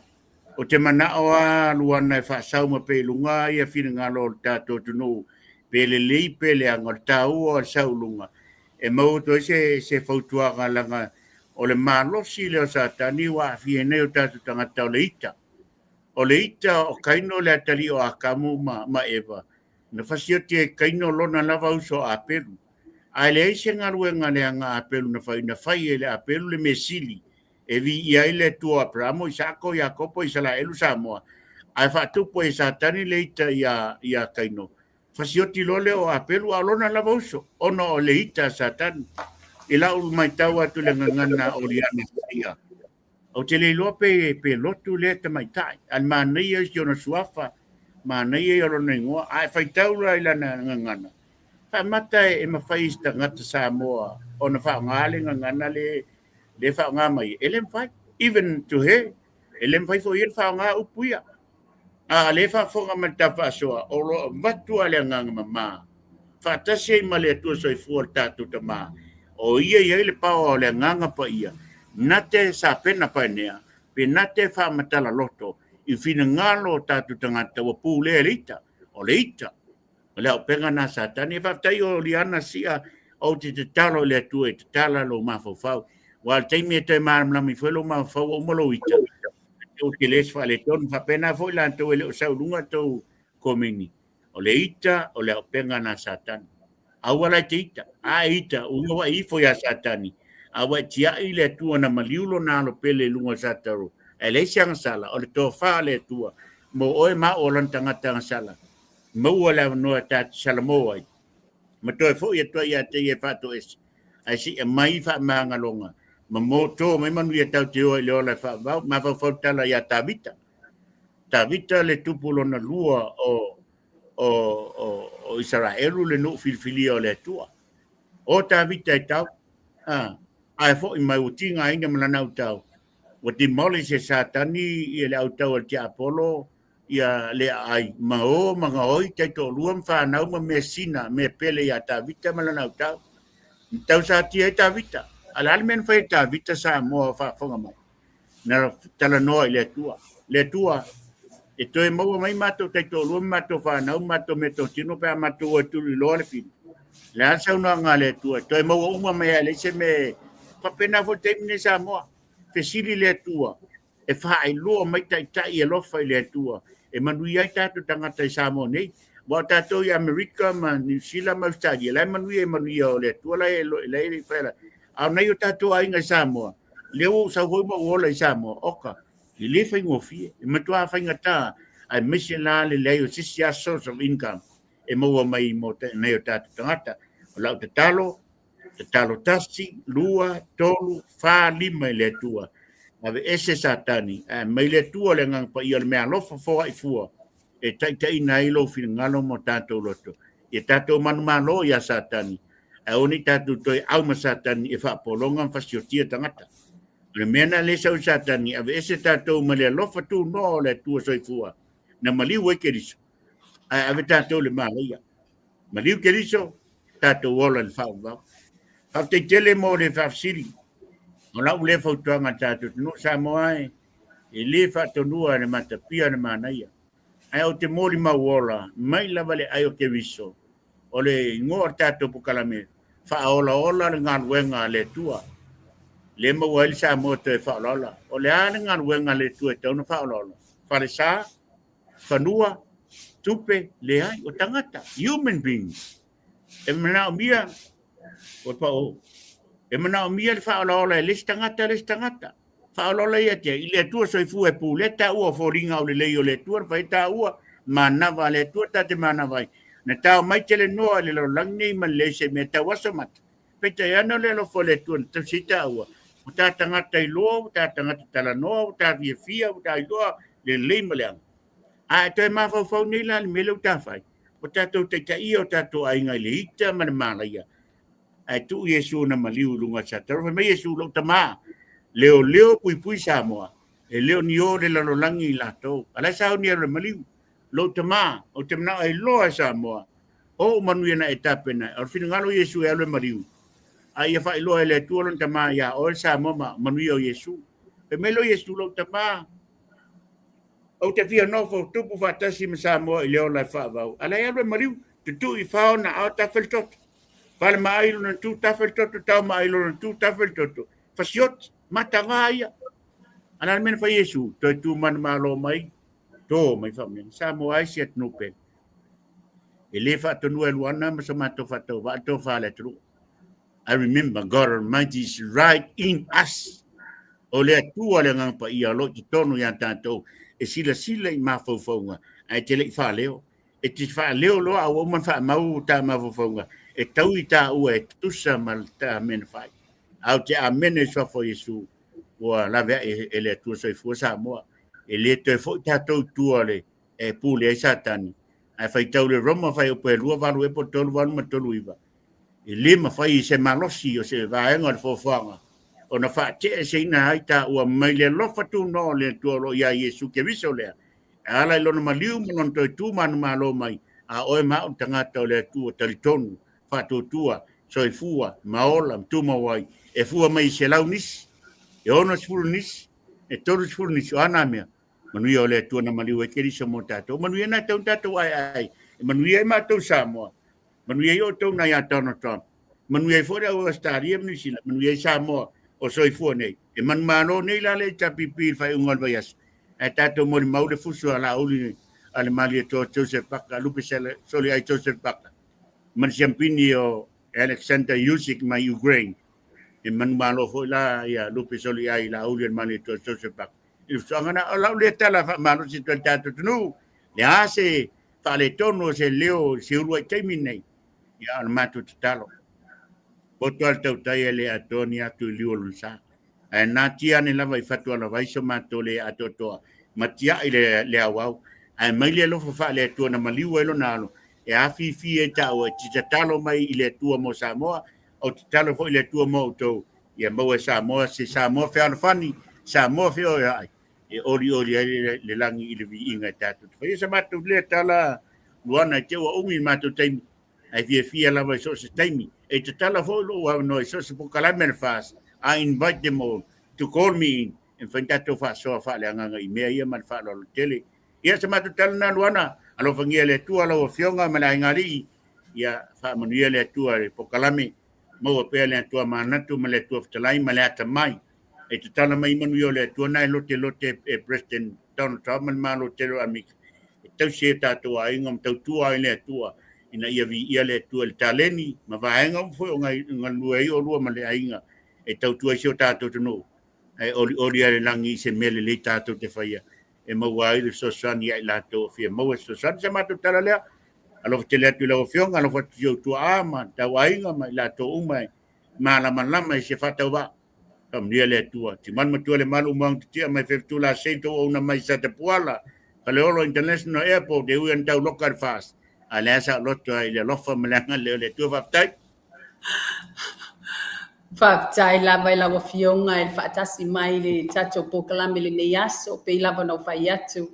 S2: o te manao a Luana e faasau ma pea i luga ia finagalo o le tatou atunuu pe lelei pe leaga o le taua o le sau i luga e maua atu ai se fautuaga leaga o le malosi lea o Satani ua aafia ai nei o tatou tagata o le ita. O le ita o Kaino le atalii o Akamu ma Eva. Na fasioti e Kaino lona lava uso a Apelu. Ae leai se galuega leaga a Apelu na fai, na fai e le Apelu le mea sili e viia ai le Atua o Aperamo, Isaako, Iakopo, Isaraelu, Samoa. Ae faatupu ai e Satani le ita ia Kaino. Fasioti loa lea o Apelu a o lona lava uso, ona o le ita a Satani. I lau matau atu le gagana o Liana ia. Ou te le iloa pe lotu lea tamaitai. A le manaia i si ona suafa, manaia i lona igoa. A e faitau la i lana gagana, Faamata e mafai e se tagata Samoa ona faaaoga le gagana le le faaaoga mai? E le mafai. Even to her, e le mafai foi ia ona faaaoga upu ia. A le faafofoga mai le tafaasoa, o lo o avatu lava le agaga mama faatasi ai ma le Atua Soifua le tatou Tama, o ia i ai le paoa o le agaga paia, na te sapena paenea, pe na te faamatala loto i finagalo o tatou tagata ua pulea e le ita. O le ita, o le auupega lena a Satani. E faafetai o Liana Sia, ou te tatalo i le Atua e tatala lou mafaufau. Aua o le taimi e toe malamalama ifo ai lou mafaufau ua uma lou ita, ou te le se faaletonu. Faapena foi latou e le o sau i luga tou komeni. O le ita, o le auupega lena a Satani. Aua la e te ita. A e ita, uiga ua e ifo ia Satani, a ua e tiai le Atua na maliu lona alo pele i luga o Sataro. Ae leai se agasala, o le tofa a le Atua mo oe ma au o lona tagata agasala. Maua le avanoa ta te salamo ai, ma toe foi atu ai ia te ia e faatoese, ae se i aumai faamagaloga ma moto mai manuia tau te oa i le ola e faavavau. Mafaufau tala ia Tavita. Tavita le tupu lona lua o o o o Isaraelu le nuu filifilia o le Atua. O Tavita e tau, a, ae foi mai ua tigaina ma lana autau, ua demolish e Satani ia le autau a le tiapolo ia le aai ma o ma gaoi taitoalua ma fanau ma measina mea pele ia Tavita ma lana autau. Na tausatia ai Tavita. A o le a le mea na fai e Tavita Samoa o faafofoga mai? Na talanoa i le Atua. Le Atua, e toe maua mai matou taitoalua ma matou fanau ma matou meatotino pe a matou o e tuliloa le fili. Le a le saunoaga a le Atua, e toe maua uma mai lava e leai se mea e faapena foi le taimi nei Samoa. Fesili le Atua, e faailoa mai taitai alofa i le Atua e manuia ai tatou tagata i Samoa nei. Aua o tatou i Amerika ma Niu Sila ma Ausetalia, la e manuia i manuia o le Atua la e la e fai ala. A o nai o tatou aiga i Samoa, lea ua ou sau foi ma ou ola i Samoa, oka, e le faigofie, e matua faigata, aemaise la le leai o se isi lava source of income e maua mai mo nai o tatou tagata. O lau tatalo, tatalo tasi, lua, tolu, fa, lima i le Atua. Aveese Satani, ae mai le Atua le Agaga Paia o le meaalofa foai fua e taitaiina ai lou finagalo ma o tatou loto. Ia tatou manumalo ia Satani, ae aua ne i tatou toe au ma Satani e faapologa ma fasiotia tagata. O le mea lena lea e sau i Satani, aveese tatou ma le alofa tunoa o le Atua soifua, na maliu ai Keriso, ae ave tatou i le malaia. Maliu Keriso, tatou ola i le faavavau. Faafetai tele mo le faafesili. O lau lea fautuaga i tatou atunuu Samoa e, e le faatonua e le matapia le manaia. Ae ou te molimau ola mai lava le ai o Keriso, o le igoa o le tatou polokalame, faaolaola le galuega a le Atua. Le maua ai le Samoa toe faaolaola. O le a le galuega a le Atua e tatau ona faaolaola? Falesa, fanua, tupe, leai, o tagata, human beings. E manaomia, ua pao, e manaomia le faaolaola e le isi tagata, le isi tagata. Faaolaola ia te i le Atua soifua e pulea taua o foliga aulelei o le Atua, na fai taua, manava a le Atua ta te manava ai. Na tao mai tele noa i le lalolagi nei ma le leai se mea tau aso mata. Peitai ane o le alofa o le Atua na tausi ai taua, ua ta tagata iloa, ua ta tagata talanoa, ua ta fiafia, ua ta iloa lelei ma leaga. A e toe mafaufau nei la i le mea lea ua ta fai, ua tatou taitaia o tatou aiga i le ita ma le malaia, ae tuu Iesu na maliu i luga o le sataro. Fai mai Iesu, lou tama, leoleo puipui Samoa, e le o ni o le lalolagi i latou. A la e sauni alu e maliu. Lou tama, ou te manao e iloa e Samoa, o ou manuia na e tapena. O le finagalo o Iesu e alu e maliu, a ia faailoa e le Atua lona tama ia oe le Samoa ma manuia o Iesu. Fai mai loa Iesu, lou tama, ou te fia nofo tupu faatasi ma Samoa i le ola e faavau. A la e alu e maliu, tutui fao na ao tafe le toto. Pale maai lona tu tafe le toto, tau maai lona tu tafe le toto. Fasioti, mataga ia. A la le mea na fai Iesu, toe tu manumalo mai, to mai faamanuiaga. Samoa ai se atunuu pele. E le faatonua e Luana ma so matou faatauvaa le tofa a le atunuu. I remember God Almighty is right in us. O le Atua le Agaga Paia o lo o i totonu ia tatou e silasila i mafaufauga ae te le i faaleo. E te faaleo loa a ua uma ona faamau ta mafaufauga e tau i taua e tusa ma le ta mea na fai. Ae ou te amene i le suafa o Iesu ua laveai e le Atua soifua Samoa. E le toe foi tatou i tua o le e pule ai Satani. Ae faitau le Roma fuaiupu e 2, 8 ea po o 3, 8 ma 3, 9. E le mafai i se malosi o se vaega o le foafoaga ona faate'eseina ai taua mai le alofa tunoa o le Atua o lo o iā Iesu Keriso lea, e ala i lona maliu ma lona toe tu manumalo mai, a oe ma a'u le tagata o le Atua talitonu, faatuatua, soifua, ma ola, ma tumau ai, e fua mai i 100 nisi, e 60 nisi, e 30 nisi, o a nā mea, manuia o le Atua na maliu ai Keriso mo tatou. Manuia na tau tatou aeae, e manuia ai matou Samoa, manuia ai outou nai a Donald Trump, manuia ai foi le au Australia ma Niu Sila, manuia ai Samoa o soifua nei. E manumalo nei la le HRPP i le faaiuga o le vaiaso, ae tatou molimau le fusu a Laauli a le Malietoa Joseph Paka, Lupe Soliai Joseph Paka, ma le siampini o Alexander Usyk mai Ukraine. E manumalo foi la ia Lupe Soliai Laauli a le Malietoa Joseph Paka. I le fusuaga na, o lau lea tala faamalosi atu ai le tatou atunuu, le a se faaletonu o se leo i se uluai taimi nei, ia o le matou tatalo. Poto a le tautai e le atoa ni atu i liu o lona sa. Ae natia ane lava i fatualavai so matou le atoatoa ma tiai le auau. Ae mai le alofa faale-Atua na maliu ai lona alo, e afifi ai taua e te tatalo mai i le Atua mo Samoa, ou te tatalo foi i le Atua mo outou, ia maua e Samoa se Samoa fealofani, Samoa feoeoeai, e olioli ai le lagi i le viiga e tatou te faia. Se matou lea tala Luana, i te ua umi le matou taimi, ae fiafia lava i so o se taimi. E tatala foi lou avanoa i so o se polokalame a le FAST, I invite them all to call me in, e mafai ona tatou faasoa faaleagaga i mea ia ma le faaaloalo tele. Ia, se matou tala lena Luana, alofagia le Atua lau Afioga ma le aiga alii, ia faamanuia le Atua i le polokalame, maua pea le Atua manatu ma le Atua fetalai ma le atamai. E tatala mai manuia o le Atua na e lote lote e President Donald Trump ma le Malo tele o Amerika. E tausi e tatou aiga ma tautua ai le Atua ina ia viia le Atua i le taleni ma vaega uma foi o galulue ai oulua ma le aiga e tautua ai si o tatou atunuu. Ae olioli ai le lagi i se mea lelei tatou te faia e maua ai le fesoasoani ia i latou o fia maua se fesoasoani. Se matou tala lea, alofa tele atu i lau Afioga, alofa atu i ou tuaa ma tau aiga ma i latou uma e malamalama i se faatauvaa. Faamanuia le Atua. Timanu matua le malu umuaga titia mai fefetula sei tou ouna mai Satapuala, Faleolo International Airport, e ui ana tau loka le FAST. A lea sa loto ai le alofa ma le agalelei o le Atua. Faafetai.
S1: Faafetai lava i lau Afioga i le faatasi mai i le tatou polokalame i lenei aso. Pei lava ona ou fai atu,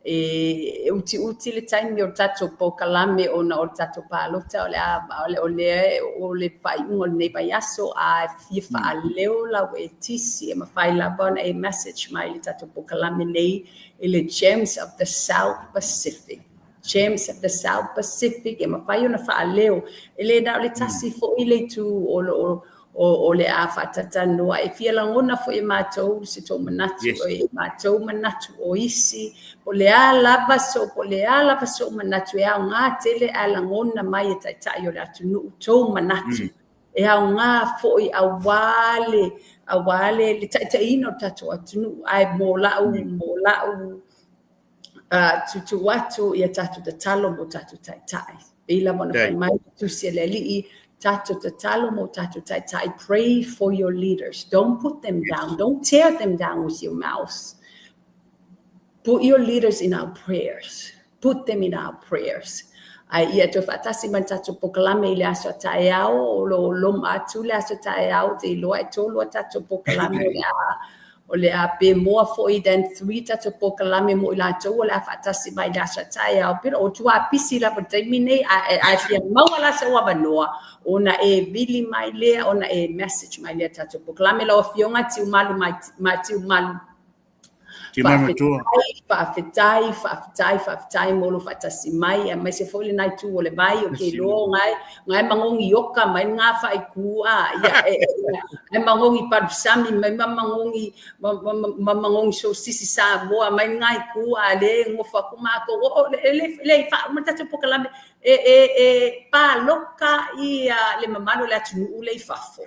S1: e utiuti le taimi o le tatou polokalame ona o le tatou palota o le a o lea o le faaiuga o lenei vaiaso, a fia faaleo lau eletisi, e mafai lava ona e message mai le tatou polokalame nei i le Gems of the South Pacific. Gems of the South Pacific, e mafai ona faaleo, e le na o le tasi foi le itu o lo o o le a faatatalanoa. E fia lagona foi e matou se tou manatu, yes. E matou manatu o isi, po le a lava so, po le a lava so manatu e aoga tele ae lagona mai e taitai o le atunuu tou manatu. E aoga foi aua le taitaiina o le tatou atunuu. Ae mo lau, mo lau tuutuu atu ia tatou tatalo mo tatou taitai. Pei lava ona fai mai le tusi a le Alii, tatou tatalo mo tatou taitai. Pray for your leaders. Don't put them down. Don't tear them down with your mouths. Put your leaders in our prayers. Put them in our prayers. Ae ia toe faatasi mai le tatou polokalame i le aso a taeao, o lo o loma atu le aso taeao, te iloa e 3 a tatou polokalame o le a pe moa foi than 3 tatou polokalame mo i latou o le a faatasi mai le aso a taeao. Pero o tua pisi lava le taimi nei, ae fia maua la sou avanoa, ona e vili mai lea, ona e message mai lea tatou polokalame. Lau Afioga Tiumalu ma Tiumalu,
S2: Faafetai,
S1: faafetai, faafetai, faafetai mo lo faatasi mai, aemaise foi le nai tu o le vai o ke loa ngai, ngai mangongi oka mai ngā whaiku a, ia, e, e mangongi palusami mai ma mangongi, ma mangongi so sisi Samoa mai ngai ku a le ngofa ku mako, o, le, le, le, wha, ma tatou polokalame, e pāloka i le mamalu o le atunuu le i fafo.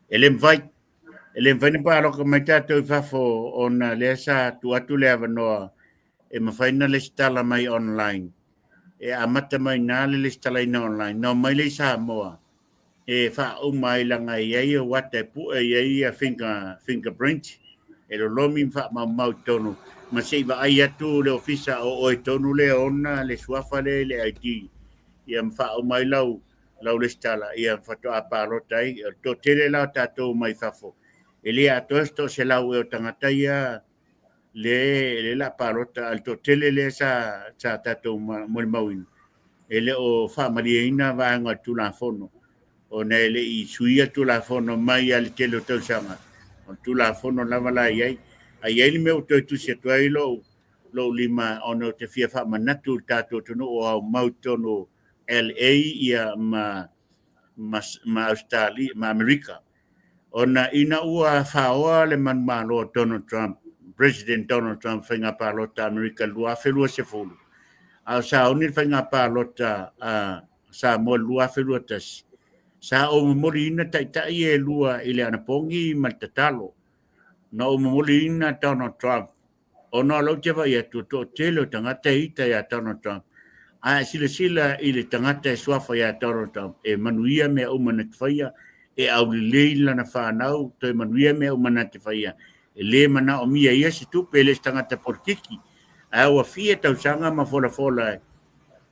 S2: E le mafai, e le mafai ona paloka mai tatou i fafo ona lea sa tuu atu le avanoa e mafai ona lesitala mai online. E amata mai na le lesitalaina online. Na omai lea i Samoa e faauma ai laga e i ai o ata e pue i ai ia fingerprint e lolomi ma faamaumau i totonu. Ma se i vaai atu le ofisa o oe tonu lea ona le suafa lea i le ID, ia ma faauma ai lau lesitala, ia faatoa palota ai. O le toatele la o tatou mai fafo, e le atoa se 100 ea o tagata ia le la palota, a le toatele lea sa tatou molimauina, e le o faamalieina vaega o le Tulafono, ona e le i suia Tulafono mai a le tele o tausaga, o le Tulafono lava la i ai. A i ai le mea ua toe tusi atu ai lou lima, ona ou te fia faamanatu i le tatou atunuu o aumau i totonu LA ia ma Australia ma Amerika, ona ina ua faoa le manumalo o Donald Trump, President Donald Trump, faiga palota Amerika 2020, a o sauni le faiga palota a Samoa 2021, sa ou momoliina taitai e lua i le anapogi ma le tatalo. Na ou momoliina Donald Trump, ona o lou te vaai atu, toatele o tagata e ita ia Donald Trump. A e silasila i le tagata e suafa ia Donald Trump, e manuia mea uma na te faia, e aulelei lana fanau, toe manuia mea uma na te faia. E le manaomia ia se tupe, e le se tagata politiki. Ae ua fia tausaga ma folafola e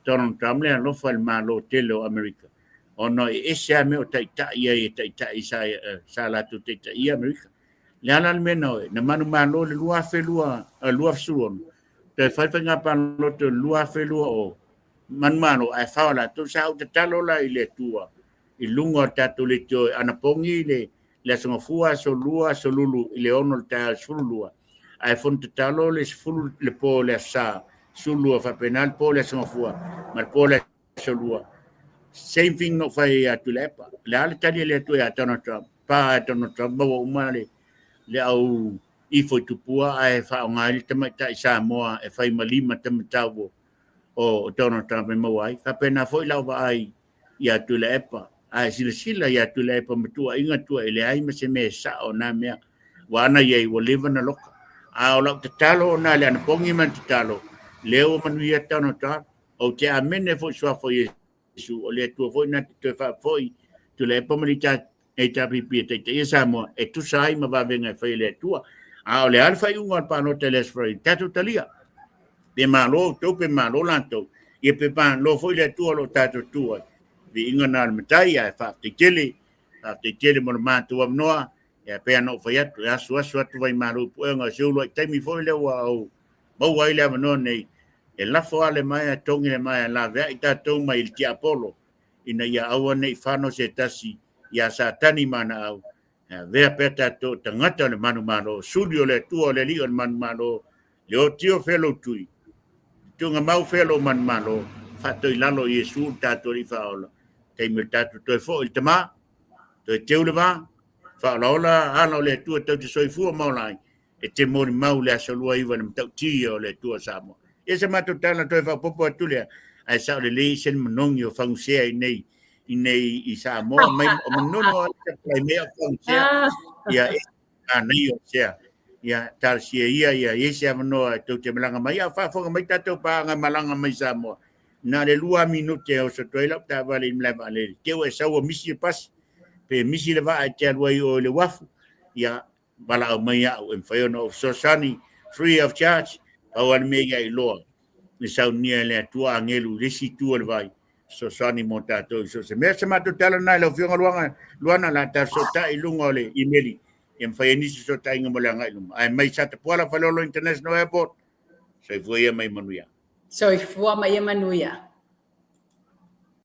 S2: Donald Trump le alofa i le Malo tele o Amerika, ona e ese lava mea o taitai ai e taitai sa latou taitaia Amerika. Le ala le mea na oe, na manumalo le 2016, toe fai faiga palota le 2020, manumalo ae fao latou. Sa ou tatalo la i le Atua i luga o le tatou leitio e anapogi le Aso Gafua, Aso Lua, Aso Lulu i le 6 o le taeao 12, ae fono tatalo le 10 le po le Aso Sa 12, faapena le po le Aso Gafua ma le po le Aso Lua. Same thing no fai atu le epa. Le a le tali le atu ia Donald Trump. Pa Donald Trump maua uma le au ifo i tupua ae faaaoga ai le tamaitai Samoa e fai ma lima tamatau o Donald Trump e maua ai. Faapena foi lau vaai ia Tuilaepa. Ae silasila ia Tuilaepa ma tuuaiga tua e leai ma se mea e sao na mea. Ua ana iai ua leva na loka. A o lau tatalo na le anapogi ma le tatalo, lea ua manuia Donald Trump. Ou te amene foi suafa o Iesu, o le Atua foi na te toe faafoi Tuilaepa ma le HRPP e taitaia Samoa, e tusa ai ma vavega e fai e le Atua. A o le a le faaiuga o le palota i le Aso Faraile, tatou talia. Pe malo outou pe malo latou, ia pe malo foi le Atua o lo o tatou tu ai. Viiga na o le Matai, ae faafetai tele, faafetai tele mo le matou avanoa. Ia pei ona ou fai atu, e asuasu atu vai malo i puega o se uluai taimi foi lea ua ou maua ai le avanoa nei, e lafo lava le maea, togi le maea, laveai tatou mai i le tiapolo, ina ia aua ne i fano se tasi ia Satani ma ana au. E avea pea tatou tagata o le manumalo, suli o le Atua o le Alii o le manumalo, le otio fea lou tui, tuugamau fea lou manumalo, faatoilalo i Iesu le tatou Alii faaola, taimi o le tatou toe foi i le Tama, toe teu le va, faaolaola ala o le Atua tau te soifua ma ola ai, e te molimau le Aso 29 le matautia o le Atua Samoa. Ia se matou tala toe faaopoopo atu lea, ae sao lelei se manogi o fagusea i nei i Samoa, mai o manono ai mea o fagusea, ia e anei o sea. Ia talosia ia ia i se avanoa e tou te malaga mai, a faafofoga mai tatou paaga malaga mai Samoa. Na le 2 minute o so toi lau taavale i malae vaalele. Te ua e sau ua misi le pasi, pe misi le vaa e te alu ai o i le uafu, ia valaau mai au e mafai ona ou fesoasoani free of charge. Pau lava le mea ia iloa, le saunia e le Atua agelu i le isi itu o le vai, fesoasoani mo tatou i so o se mea. Se matou tala lena i lau Afioga Luana, Luana la ta fesootai i luga o le imeli, ia mafai ai nisi fesootaiga mo le agai i luma. Ae mai Satapuala Faleolo International Airport, soifua ia ma ia manuia.
S1: Soifua ma ia manuia.